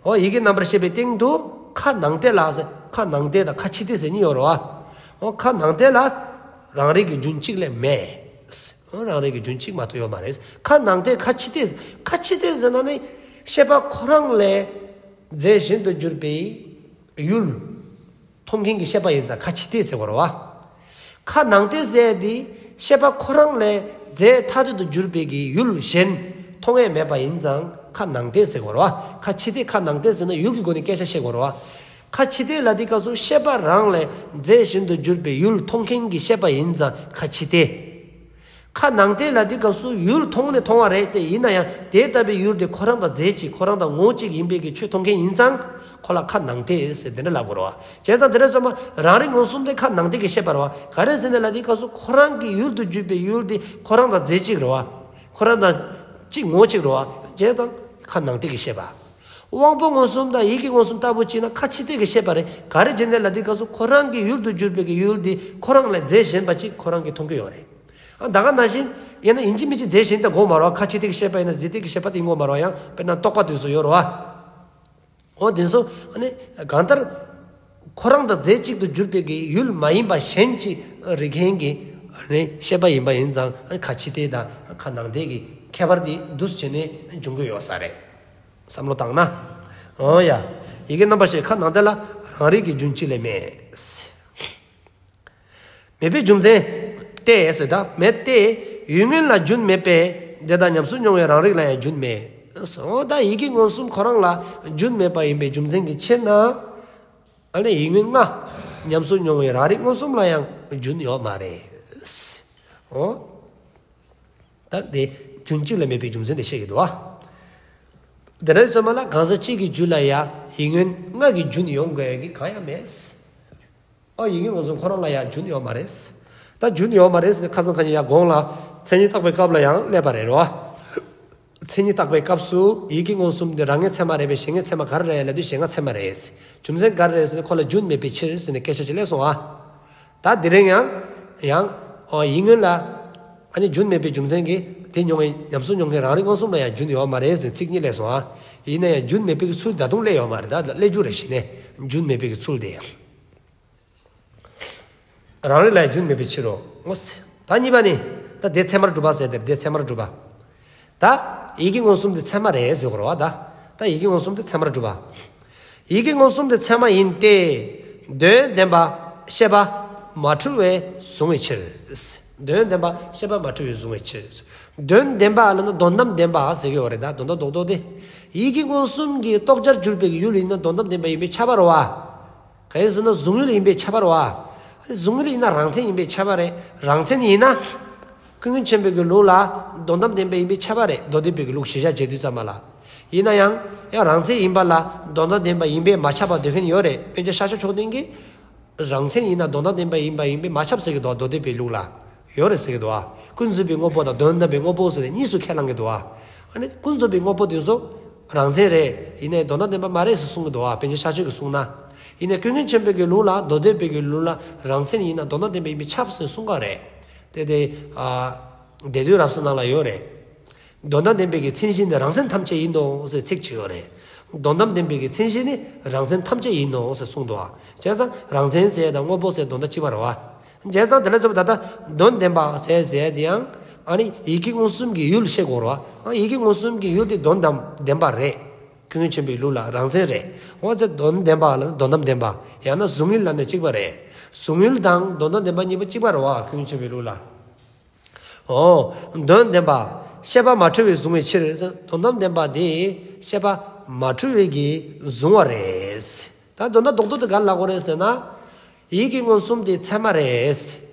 འོ། ཡིད་ཀྱི་རྣམ་པར་ཤེས་པའི་སྟེང་དུ་ཁ་ནང་ལྟས་ལ་ཟེར། ཁ་ནང་ལྟས་དང་ཁ་ཕྱི་ལྟས་ཟེར་གཉིས་ཡོད་རེད་བ། འོ། ཁ་ནང་ལྟས་ལ་རང་རིག་གི་རྒྱུན་གཅིག་ལས་མེད། འོ། རང་རིག་གི་རྒྱུན་གཅིག་མ་གཏོགས་ཡོད་མ་རེད། ཁ་ནང་ལྟས་ཁ་ཕྱི་ལྟས། ཁ་ཕྱི་ལྟས་ཟེར་ན་ནི་ཤེས་པ་ཁོ་རང་ལས་རྫས་གཞན་དུ་གྱུར་པའི་ཡུལ་མཐོང་མཁན་གྱི་ཤེས་པ་ཡིན་ཙང་ཁ་ཕྱི་ལྟས་ཟེར་དགོས་རེད་བ། ཁ་ནང་ལྟས་ཟེར་དེ་ཤེས་པ་ཁོ་རང་ལས་རྫས་ཐ་དད་དུ་གྱུར་པའི་གི་ཡུལ་གཞན་མཐོང་ཡས་མེད་པ་ཡིན་ཙང་ཁ་ནང་ལྟས་ཟེར་དགོས་རེད་བ། ཁ་ཕྱི་ལྟས་ཁ་ནང་ལྟས་ཟེར་ན་ཡུལ་གྱི་སྒོ་ནས་སྐད་ཆ་བཤད་དགོས་རེད་བ། ཁ་ཕྱི་ལྟས་ལ་དེ་སྐབས་སུ་ཤེས་པ་རང་ལས་རྫས་གཞན་དུ་གྱུར་པའི་ཡུལ་མཐོང་མཁན་གྱི་ཤེས་པ་ཡིན་ཙང་ཁ་ཕྱི་ལྟས། ཁ་ནང་ལྟས་ལ་དེ་སྐབས་སུ་ཡུལ་མཐོང་ནས་མཐོང་བ་རེད་དེ། ཡིན་ན་ཡང་དེ་ལྟ་བུའི་ཡུལ་དེ་ཁོ་རང་དང་རྫས་གཅིག་ཁོ་རང་དང་ངོ་བོ་གཅིག་ཡིན་པའི་གི་ཆོས་མཐོང་མཁན་ཡིན་ཙང་ཁོ་ལ་ཁ་ནང་ལྟས་ཟེར་དེ་འདྲ་ལབ་དགོས་རེད་བ། བྱས་ཙང་དེ་འདྲ་སོང་བ་རང་རིག་མངོན་སུམ་དེ་ཁ་ནང་ལྟས་ཀྱི་ཤེས་པ་རེད་བ། ག་རེ་ཟེར་ན་ལ་དེ་སྐབས་སུ་ཁོ་རང་གི་ཡུལ་དུ་གྱུར་པའི་ཡུལ་དེ་ཁོ་རང་དང་རྫས་གཅིག་རེད་བ། ཁོ་རང་དང་གཅིག་ངོ་བོ་གཅིག་རེད་བ། བྱས་ཙང་ཁ་ནང་ལྟས་ཀྱི་ཤེས་པ། དབང་པོ་མངོན་སུམ་དང་ཡིད་ཀྱི་མངོན་སུམ་ལྟ་བུ་བྱས་ན་ཁ་ཕྱི་ལྟས་ཀྱི་ཤེས་པ་རེད། ག་རེ་བྱས་ནས་ལ་དེ་སྐབས་སུ་ཁོ་རང་གི་ཡུལ་དུ་གྱུར་པའི་གི་ཡུལ་དེ་ཁོ་རང་ལས་རྫས་གཞན་པ་གཅིག་ཁོ་རང་གིས་མཐོང་གི་ཡོད་རེད། ཨ་ད་ག་ནང་བཞིན་ཡིན་ན་ཡིན་གཅིག་མིན་གཅིག་རྫས་གཞན་དེ་དགོས་མ་རེད་བ། ཁ་ཕྱི་ལྟས་ཀྱི་ཤེས་པ་ཡིན་ན་རྫས་ལྟས་ཀྱི་ཤེས་པ་དེ་ཡིན་དགོས་མ་རེད་བ། ཡང་དཔེར་ན་རྟོག་པ་དེ་ཚོ་ཡོད་རེད་བ། འོ་དེ་ཚོ་ཨ་ནི་གང་ལྟར་ཁོ་རང་དང་རྫས་གཅིག་ཏུ་གྱུར་པའི་གི་ཡུལ་མ་ཡིན་པ་གཞན་གཅིག་རིག་མཁན་གྱི་ཨ་ནི་ཤེས་པ་ཡིན་པ་ཡིན་ཙང་ཨ་ནི་ཁ་ཕྱི་ལྟས་དང་ཁ་ནང་ལྟས་ཀྱི་ཁྱད་པར་དེ་འདུས་བྱས་ནས་འབྱུང་གི་ཡོད་ས་རེད། བསམ་བློ་བཏང་ན། འོ་ཡ། ཡིད་ཀྱི་རྣམ་པར་ཤེས་ཁ་ནང་ལྟས་ལ་རང་རིག་གི་རྒྱུན་གཅིག་ལས་མེད། མེད་པའི་རྒྱུ་མཚན་ཏེ་ཟེར་ད་མེད་དེ། ཡུལ་ངོ་ལ་རྒྱུན་མེད་པས་དེ་དག་ཉམས་སུ་མྱོང་བའི་རང་རིག་ལ་ཡང་རྒྱུན་མེད། འོ་ད་ཡིད་ཀྱི་མངོན་སུམ་ཁོ་རང་ལ་རྒྱུན་མེད་པ་ཡིན་པའི་རྒྱུ་མཚན་གྱི་ཕྱིར་ན། ཨ་ནི་ཡིད་ངོ་ལྔ་ཉམས་སུ་མྱོང་བའི་རང་རིག་མངོན་སུམ་ལ་ཡང་རྒྱུན་ཡོད་མ་རེད། འོ། ད་དེ་རྒྱུན་གཅིག་ལས་མེད་པའི་རྒྱུ་མཚན་དེ་བཤད་ཀྱི་འདུག་བ། དེ་འདྲ་ཡིན་ཙང་མ་ལ་གང་ཟག་གཅིག་གི་རྒྱུད་ལ་ཡང་ཡིད་ངོ་ལྔ་གི་རྒྱུན་ཡོང་དགོས་ཡ་གི་གང་ཡང་མེད། ཨ་ཡིད་ཀྱི་མངོན་སུམ་ཁོ་རང་ལ་ཡང་རྒྱུན་ཡོད་མ་རེད། ད་རྒྱུན་ཡོད་མ་རེད་ཟེར་ནས་ཁ་སང་ཁ་ཉིན་ཡར་གོང་ལ་མཚན་ཉིད་བརྟག་པའི་སྐབས་ལ་ཡང་སླེབས་པ་རེད་རོ། མཚན་ཉིད་བརྟག་པའི་སྐབས་སུ་ཡིད་ཀྱི་མངོན་སུམ་དེ་རང་ངེས་ཚད་མ་རེད་པས་གཞན་ངེས་ཚད་མ་ག་རེ་རེད་ལབ་དུས་གཞན་ངེས་ཚད་མ་རེད། རྒྱུ་མཚན་ག་རེ་རེད་ཟེར་ནས་ཁོ་ལ་རྒྱུན་མེད་པའི་ཕྱིར་ཟེར་ནས་སྐད་ཆ་ཅིག་སླེབས་སོང་ཨ། ད་དེ་རིང་ཡང་ཡང་ཨོ་ཡིད་ངོ་ལ་ཨ་ནི་རྒྱུན་མེད་པའི་རྒྱུ་མཚན་གྱིས་དེ་མྱོང་བའི་ཉམས་སུ་མྱོང་མཁན་རང་རིག་མངོན་སུམ་ལ་ཡང་རྒྱུན་ཡོད་མ་རེད་ཟེར་ཚིག་གཉིས་སླེབས་སོང་ཨ། ཡིན་ན་ཡང་རྒྱུན་མེད་པའི་ཚུལ་ད་དུང་སླེབས་ཡོད་མ་རེད། ད་སླེབས་རྒྱུ་རེད་གཞི་ནས་རྒྱུན་མེད་པའི་ཚུལ་དེ། རང་རིག་ལ་ཡང་རྒྱུན་མེད་པའི་ཕྱིར་རོ། ངོ་། ད་གཉིས་པ་ནི། ད་དེ་ཚད་མར་གྲུབ་པ་ཟེར་དེ་དེ་ཚད་མར་གྲུབ་པ། ད་ཡིད་ཀྱི་མངོན་སུམ་དེ་ཚད་མ་རེད་ཟེར་དགོས་རེད་བ་ད། ད་ཡིད་ཀྱི་མངོན་སུམ་དེ་ཚད་མར་གྲུབ་པ། ཡིད་ཀྱི་མངོན་སུམ་དེ་ཚད་མ་ཡིན་ཏེ། དོན་བདེན་པ་ཤེས་པ་མ་འཁྲུལ་བས་བཟུང་བའི་ཕྱིར། དོན་བདེན་པ་ཤེས་པ་མ་འཁྲུལ་བས་བཟུང་བའི་ཕྱིར། དོན་བདེན་པ་ལབ་ན་དོན་དམ་བདེན་པ་ཟེར་གྱི་ཡོད་རེད་ད། དོན་དམ་རྡོག་རྡོག་དེ། ཡིད་ཀྱི་མངོན་སུམ་གྱི་རྟོགས་བྱར་གྱུར་པའི་ཡུལ་ཡིན་ན་དོན་དམ་བདེན་པ་ཡིན་པས་ཁྱབ་པ་རེད་བ། གང་ཡིན་ཟེར་ན་གཟུང་ཡུལ་ཡིན་པས་ཁྱབ་པ་རེད་བ། གཟུང་ཡུལ་ཡིན་ན་རང་མཚན་ཡིན་པས་ཁྱབ་པ་རེད། རང་མཚན་ཡིན་ན། ཀུན་མཁྱེན་ཆེན་པོའི་གི་ལུགས་ལ་དོན་དམ་བདེན་པ་ཡིན་པས་ཁྱབ་པ་རེད། མདོ་སྡེ་པའི་གི་ལུགས་གཞི་བཞག་བྱེད་དུས་ཙམ་པ་ལ། ཡིན་ན་ཡང་ཡང་རང་མཚན་ཡིན་པ་ལ་དོན་དམ་བདེན་པ་ཡིན་པས་མ་ཁྱབ་པ་འདོད་མཁན་ཡོད་རེད། པཎ་ཆེན་ཤཱཀྱ་མཆོག་ལྡན་གྱིས། རང་མཚན་ཡིན་ན་དོན་དམ་བདེན་པ་ཡིན་པ་ཡིན་པས་མ་ཁྱབ་ཟེར་གྱི་འདུག་མདོ་སྡེ་པའི་ལུགས་ལ། ཡོད་རེད་ཟེར་གྱི་འདུག་བ། ཀུན་རྫོབ་པའི་དངོས་པོ་དང་དོན་དམ་པའི་དངོས་པོ་ཟེར་ནས་གཉིས་སུ་ཁས་བླངས་ཀྱི་འདུག་བ། ཨ་ནི་ཀུན་རྫོབ་པའི་དངོས་པོ་དེ་ཚོ་རང་མཚན་རེད། ཡིན་ནའི་དོན་དམ་བདེན་པ་མ་རེད་ཟེར་གསུང་གི་འདུག་བ། པཎ་ཆེན་ཤཱཀྱ་གིས་གསུངས་ན། ཡིན་ནའི་ཀུན་མཁྱེན་ཆེན་པོའི་གི་ལུགས་ལ་མདོ་སྡེ་པའི་གི་ལུགས་ལ་རང་མཚན་ཡིན་ན་དོན་དམ་བདེན་པ་ཡིན་པས་ཁྱབ་ཟེར་གསུང་གི་རེད། དེ་དེ་ཨ་སྡེ་བདུན་རབ་གསལ་ནང་ལ་ཡོད་རེད། དོན་དམ་བདེན་པའི་གི་མཚན་གཞི་ནི་རང་མཚན་ཐམས་ཅད་ཡིན་ནོ་ཟེར་ཚིག་ཅིག་ཡོད་རེད། དོན་དམ་བདེན་པའི་གི་མཚན་གཞི་ནི་རང་མཚན་ཐམས་ཅད་ཡིན་ནོ་ཟེར་གསུངས་འདུག་བ། བྱས་ཙང་རང་མཚན་ཟེར་དང་དངོས་པོ་ཟེར་དོན་དག་གཅིག་པ་རེད་བ། བྱས་ཙང་དེ་ལ་ཚོད་པ་ད་ལྟ་དོན་བདེན་པ་ཟེར་ཟེར་དེ་ཡང་ཨ་ནི་ཡིད་ཀྱི་མངོན་སུམ་གྱི་ཡུལ་བཤད་དགོས་རེད་བ། ཡིད་ཀྱི་མངོན་སུམ་གྱི་ཡུལ་དེ་དོན་དམ་བདེན་པ་རེད། ཀུན་མཁྱེན་ཆེན་པོའི་ལུགས་ལ་རང་མཚན་རེད། འོ་ཙེ་དོན་བདེན་པ་ལ་དོན་དམ་བདེན་པ། ཡང་ན་གཟུང་ཡུལ་ལ་ནི་གཅིག་པ་རེད། གཟུང་ཡུལ་དང་དོན་དམ་བདེན་པ་གཉིས་པོ་གཅིག་པ་རེད་བ། ཀུན་མཁྱེན་ཆེན་པོའི་ལུགས་ལ། འོ། དོན་བདེན་པ་ཤེས་པ་མ་འཁྲུལ་བས་བཟུང་བའི་ཕྱིར། དོན་དམ་བདེན་པ་དེ་ཤེས་པ་མ་འཁྲུལ་བའི་གིས་བཟུང་བ་རེད། ད་དོན་དག་རྡོག་རྡོག་དེ་ག་ལ་གོ་རེད་ཟེར་ན། ཡིད་ཀྱི་མངོན་སུམ་དེ་ཚད་མ་རེད།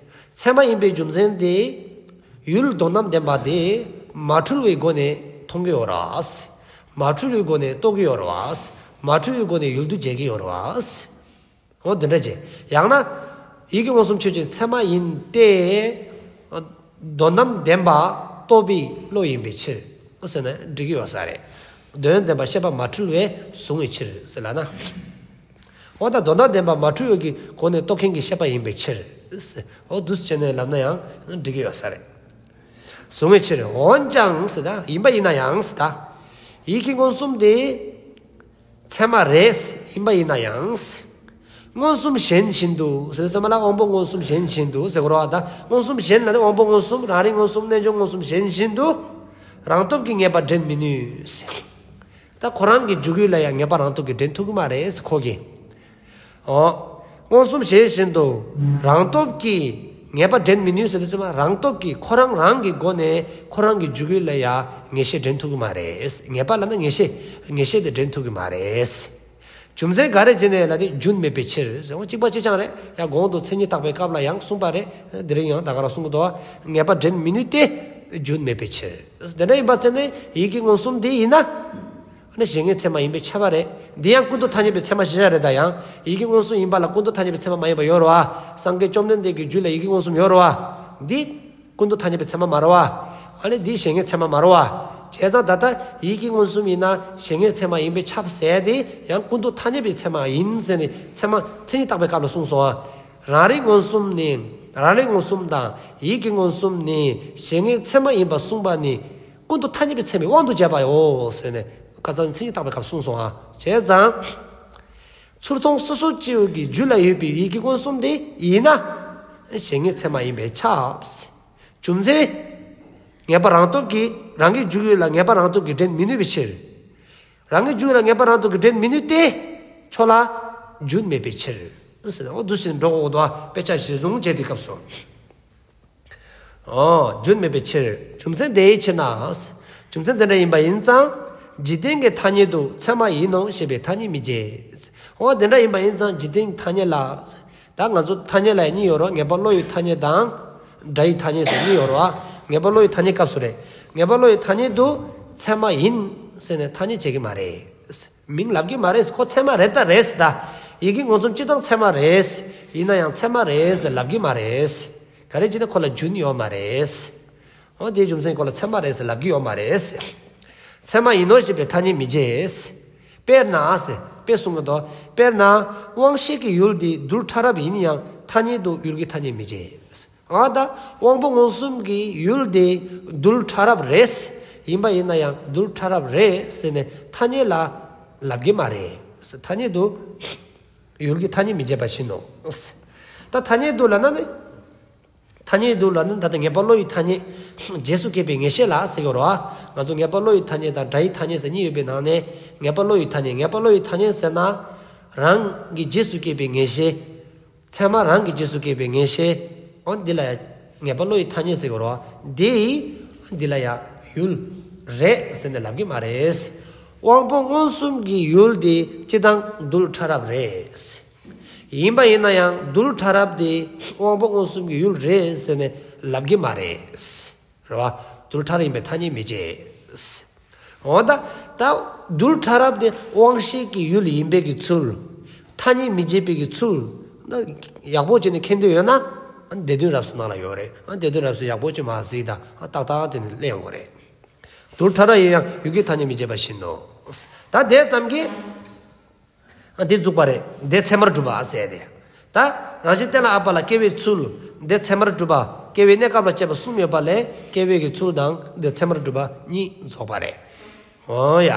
ཚད་མ་ཡིན་པའི་རྒྱུ་མཚན་དེ། ཡུལ་དོན་དམ་བདེན་པ་དེ་མ་འཁྲུལ་བའི་སྒོ་ནས་ མཐོང་གི་ཡོད་རེད་བ། མ་འཁྲུལ་བའི་སྒོ་ནས་རྟོགས་ཀྱི་ཡོད་རེད་བ། མ་འཁྲུལ་བའི་སྒོ་ནས་ཡུལ་དུ་བྱེད་ཀྱི་ཡོད་རེད་བ། འོ་དེ་འདྲ་བྱས། ཡང་ན། ཡིད་ཀྱི་མངོན་སུམ་ཆོས་ཅན་ཚད་མ་ཡིན་ཏེ། དོན་དམ་བདེན་པ་རྟོགས་པའི་བློ་ཡིན་པའི་ཕྱིར། ཟེར་ན་འགྲིག་གི་ཡོད་ས་རེད། དོན་དམ་བདེན་པ་ཤེས་པ་མ་འཁྲུལ་བས་བཟུང་བའི་ཕྱིར་ཟེར་ལབ་ན། འོ་ད་དོན་དམ་བདེན་པ་མ་འཁྲུལ་བའི་གི་སྒོ་ནས་རྟོགས་མཁན་གྱི་ཤེས་པ་ཡིན་པའི་ཕྱིར། འོ་འདུག་སེ་བྱས་ནས་ལབ་ན་ཡང་འགྲིག་གི་ཡོད་ས་རེད། བཟུང་བའི་ཕྱིར། འོན་ཀྱང་ཟེར་ད་ཡིན་པ་ཡིན་ན་ཡང་ཟེར་ད། ཡིད་ཀྱི་མངོན་སུམ་དེ། ཚད་མ་རེད། ཡིན་པ་ཡིན་ན་ཡང་། མངོན་སུམ་གཞན་བཞིན་དུ་ཟེར་ཚད་མ་ལ་དབང་པོ་མངོན་སུམ་གཞན་བཞིན་དུ་ཟེར་དགོས་རེད་བ། ད་མངོན་སུམ་གཞན་ལ་ནི་དབང་པོ་མངོན་སུམ་རང་རིག་མངོན་སུམ་རྣལ་འབྱོར་མངོན་སུམ་གཞན་བཞིན་དུ། རང་སྟོབས་ཀྱིས་ངེས་པ་འདྲེན་མི་ནུས། ད་ཁོ་རང་གི་འཇུག་ཡུལ་ལ་ཡང་ངེས་པ་རང་སྟོབས་ཀྱིས་འདྲེན་ཐུབ་ཀྱི་མ་རེད་ཁོ་གིས། འོ། མངོན་སུམ་གཞན་བཞིན་དུ། རང་སྟོབས་ཀྱིས་ངེས་པ་འདྲེན་མི་ནུས་ཟེར་དུས་ཙམ་པ་རང་སྟོབས་ཀྱིས་ཁོ་རང་རང་གི་སྒོ་ནས་ཁོ་རང་གི་འཇུག་ཡུལ་ལ་ཡང་ངེས་ཤེས་འདྲེན་ཐུབ་ཀྱི་མ་རེད། ངེས་པ་ལབ་ན་ངེས་ཤེས། ངེས་ཤེས་དེ་འདྲེན་ཐུབ་ཀྱི་མ་རེད། རྒྱུ་མཚན་ག་རེ་བྱས་ནས་ལབ་དུས་རྒྱུན་མེད་པའི་ཕྱིར། འོ་གཅིག་པ་གཅིག་རྐྱང་རེད། ཡང་གོང་དུ་མཚན་ཉིད་བརྟག་པའི་སྐབས་ལ་ཡང་གསུངས་པ་རེད། དེ་རིང་ཡང་ད་ག་རང་གསུང་གི་འདུག་ངེས་པ་འདྲེན་མི་ནུས་ཏེ། རྒྱུན་མེད་པའི་ཕྱིར། དེ་འདྲ་ཡིན་པ་ཚེ་ནས་ཡིད་ཀྱི་མངོན་སུམ་དེ་ཡིན་ན། ཨ་ནི་གཞན་ངེས་ཚད་མ་ཡིན་པས་ཁྱབ་པ་རེད། འདི་ཡང་ཀུན་རྟོག་ཐ་སྙད་པའི་ཚད་མ་གཞི་བཞག་རེད་ད་ཡང་། ཡིད་ཀྱི་མངོན་སུམ་ཡིན་པ་ལ་ཀུན་རྟོག་ཐ་སྙད་པའི་ཚད་མ་མ་ཡིན་པ་ཡོད་རེད་བ། སངས་རྒྱས་བཅོམ་ལྡན་འདས་ཀྱི་རྒྱུད་ལ་ཡིད་ཀྱི་མངོན་སུམ་ཡོད་རེད་བ། འདི་ཀུན་རྟོག་ཐ་སྙད་པའི་ཚད་མ་མ་རེད་བ། ཨ་ནི་འདི་གཞན་ངེས་ཚད་མ་མ་རེད་བ། བྱས་ཙང་ད་ལྟ་ཡིད་ཀྱི་མངོན་སུམ་ཡིན་ན་གཞན་ངེས་ཚད་མ་ཡིན་པས་ཁྱབ་ཟེར་དེ་ཡང་ཀུན་རྟོག་ཐ་སྙད་པའི་ཚད་མ་ཡིན་ཟེར་ནས་ཚད་མ་མཚན་ཉིད་བརྟག་པའི་སྐབས་ལ་གསུངས་སོང་ཨ། རང་རིག་མངོན་སུམ་ནི། རང་རིག་མངོན་སུམ་དང་ཡིད་ཀྱི་མངོན་སུམ་ནི་གཞན་ངེས་ཚད་མ་ཡིན་པར་གསུངས་པ་ནི། ཀུན་རྟོག་ཐ་སྙད་པའི་ཚད་མའི་དབང་དུ་བྱས་པའོ་ཟེར་ནས་ཁ་སང་མཚན་ཉིད་བརྟག་པའི་སྐབས་གསུངས་སོང་ཨ། བྱས་ཙང་། ཚུར་མཐོང་སོ་སོ་སྐྱེ་བོའི་རྒྱུད་ལ་ཡོད་པའི་ཡིད་ཀྱི་མངོན་སུམ་དེ་ཡིན་ན། གཞན་ངེས་ཚད་མ་ཡིན་པས་ཁྱབ། རྒྱུ་མཚན། ངེས་པ་རང་སྟོབས་ཀྱིས་རང་གི་འཇུག་ཡུལ་ལ་ངེས་པ་རང་སྟོབས་ཀྱིས་འདྲེན་མི་ནུས་པའི་ཕྱིར། རང་གི་འཇུག་ཡུལ་ལ་ངེས་པ་རང་སྟོབས་ཀྱིས་འདྲེན་མི་ནུས་ཏེ། ཁྱོད་ལ་རྒྱུན་མེད་པའི་ཕྱིར། འོ་འདུག་སེ་འགྲོ་དགོས་འདུག་ཨ། དཔེ་ཆ་གཞིར་བཟུང་བྱས་དུས་སྐབས་སུ། འོ། རྒྱུན་མེད་པའི་ཕྱིར། རྒྱུ་མཚན་དེའི་ཕྱིར་ན། རྒྱུ་མཚན་དེ་འདྲ་ཡིན་པ་ཡིན་ཙང་། འཇིག་རྟེན་གྱི་ཐ་སྙད་དུ་ཚད་མ་ཡིན་ནོ་ཞེས་པའི་ཐ་སྙད་མི་བྱེད། འོ་དེ་འདྲ་ཡིན་པ་ཡིན་ཙང་འཇིག་རྟེན་གྱི་ཐ་སྙད་ལ། ད་ང་ཚོ་ཐ་སྙད་ལ་གཉིས་ཡོད་རེད། ངེས་པ་བློ་ཡི་ཐ་སྙད་དང་། སྒྲ་ཡི་ཐ་སྙད་ཟེར་གཉིས་ཡོད་རེད་བ། ངེས་པ་བློ་ཡི་ཐ་སྙད་སྐབས་སུ་རེད། ངེས་པ་བློ་ཡི་ཐ་སྙད་དུ་ཚད་མ་ཡིན་ཟེར་ནས་ཐ་སྙད་བྱེད་ཀྱི་མ་རེད། མིང་ལབ་ཀྱི་མ་རེད། ཁོ་ཚད་མ་རེད་ད་རེད་ད། ཡིད་ཀྱི་མངོན་སུམ་སྤྱིར་བཏང་ཚད་མ་རེད། ཡིན་ན་ཡང་ཚད་མ་རེད་ཟེར་ལབ་ཀྱི་མ་རེད། ག་རེ་བྱས་ན་ཁོ་ལ་རྒྱུན་ཡོད་མ་རེད། འོ་དེའི་རྒྱུ་མཚན་ཁོ་ལ་ཚད་མ་རེད་ཟེར་ལབ་ཀྱི་ཡོད་མ་རེད། ཚད་མ་ཡིན་ནོ་ཞེས་པའི་ཐ་སྙད་མི་བྱེད། དཔེར་ན་ཟེར་དཔེ་གསུང་གི་འདུག་དཔེར་ན། དབང་ཤེས་ཀྱི་ཡུལ་དེ་རྡུལ་ཕྲ་རབ་ཡིན་ཡང་ཐ་སྙད་དུ་ཡུལ་གྱི་ཐ་སྙད་མི་བྱེད། འོ་ད་དབང་པོ་མངོན་སུམ་གྱི་ཡུལ་དེ་རྡུལ་ཕྲ་རབ་རེད། ཡིན་པ་ཡིན་ན་ཡང་རྡུལ་ཕྲ་རབ་རེད་ཟེར་ནས་ཐ་སྙད་ལ་ལབ་ཀྱི་མ་རེད། ཐ་སྙད་དུ་ཡུལ་གྱི་ཐ་སྙད་མི་བྱེད་པ་བཞིན་ནོ། ད་ཐ་སྙད་དུ་ལབ་ན་ནི། ཐ་སྙད་དུ་ལབ་ན་ད་ལྟ་ངེས་པ་བློ་ཡི་ཐ་སྙད། རྗེས་སུ་སྐྱེས་པའི་ངེས་ཤེས་ལ་ཟེར་གྱི་ཡོད་རེད་བ། ང་ཚོ་ངེས་པ་བློ་ཡི་ཐ་སྙད་དང་སྒྲ་ཡི་ཐ་སྙད་ཟེར་གཉིས་ཡོད་པའི་ནང་ནས་ངེས་པ་བློ་ཡི་ཐ་སྙད། ངེས་པ་བློ་ཡི་ཐ་སྙད་ཟེར་ན། རང་གི་རྗེས་སུ་སྐྱེས་པའི་ངེས་ཤེས། ཚད་མ་རང་གི་རྗེས་སུ་སྐྱེས་པའི་ངེས་ཤེས། འོ་འདི་ལ་ཡང་ངེས་པ་བློ་ཡི་ཐ་སྙད་ཟེར་གྱི་ཡོད་རེད་བ། འདི་འདི་ལ་ཡང་ཡུལ་རེད་ཟེར་ནས་ལབ་ཀྱི་མ་རེད། དབང་པོ་མངོན་སུམ་གྱི་ཡུལ་དེ་སྤྱིར་བཏང་རྡུལ་ཕྲ་རབ་རེད། ཡིན་པ་ཡིན་ན་ཡང་རྡུལ་ཕྲ་རབ་དེ་དབང་པོ་མངོན་སུམ་གྱི་ཡུལ་རེད་ཟེར་ནས་ལབ་ཀྱི་མ་རེད། རེད་བ། རྡུལ་ཕྲ་རབ་ཡིན་པའི་ཐ་སྙད་མི་བྱེད། འོ་ད། ད་རྡུལ་ཕྲ་རབ་དེ་དབང་ཤེས་ཀྱི་ཡུལ་ཡིན་པའི་གི་ཚུལ། ཐ་སྙད་མི་བྱེད་པའི་གི་ཚུལ། ད་ཡག་པོ་བྱས་ནས་མཁྱེན་འདོད་ཡོད་ན། སྡེ་བདུན་རབ་གསལ་ནང་ལ་ཡོད་རེད། སྡེ་བདུན་རབ་གསལ་ཡག་པོ་བྱས་མ་གཟིགས་དང་ཏག་ཏག་དེ་ནས་གླེང་ཡོང་གི་རེད། རྡུལ་ཕྲ་རབ་ཡིན་ཡང་ཡུལ་གྱི་ཐ་སྙད་མི་བྱེད་པ་བཞིན་ནོ། ད་དེ་ཙམ་གྱིས། ཨ་འདི་འཛུགས་པ་རེད། དེ་ཚད་མར་གྲུབ་པ་ཟེར་ཏེ། ད་རང་བཞིན་གཏན་ལ་དབབ་པ་ལ་སྐྱེ་བའི་ཚུལ། དེ་ཚད་མར་གྲུབ་པ། སྐྱེ་བའི་གནས་སྐབས་ལ་དཔྱད་པ་གསུམ་ཡོད་པ་ལས་སྐྱེ་བའི་གི་ཚུལ་དང་དེ་ཚད་མར་གྲུབ་པ་གཉིས་རྫོགས་པ་རེད། འོ་ཡ།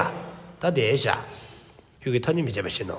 ད་དེ་བཞག་ཡུལ་གྱི་ཐ་སྙད་མི་བྱེད་པ་བཞིན་ནོ།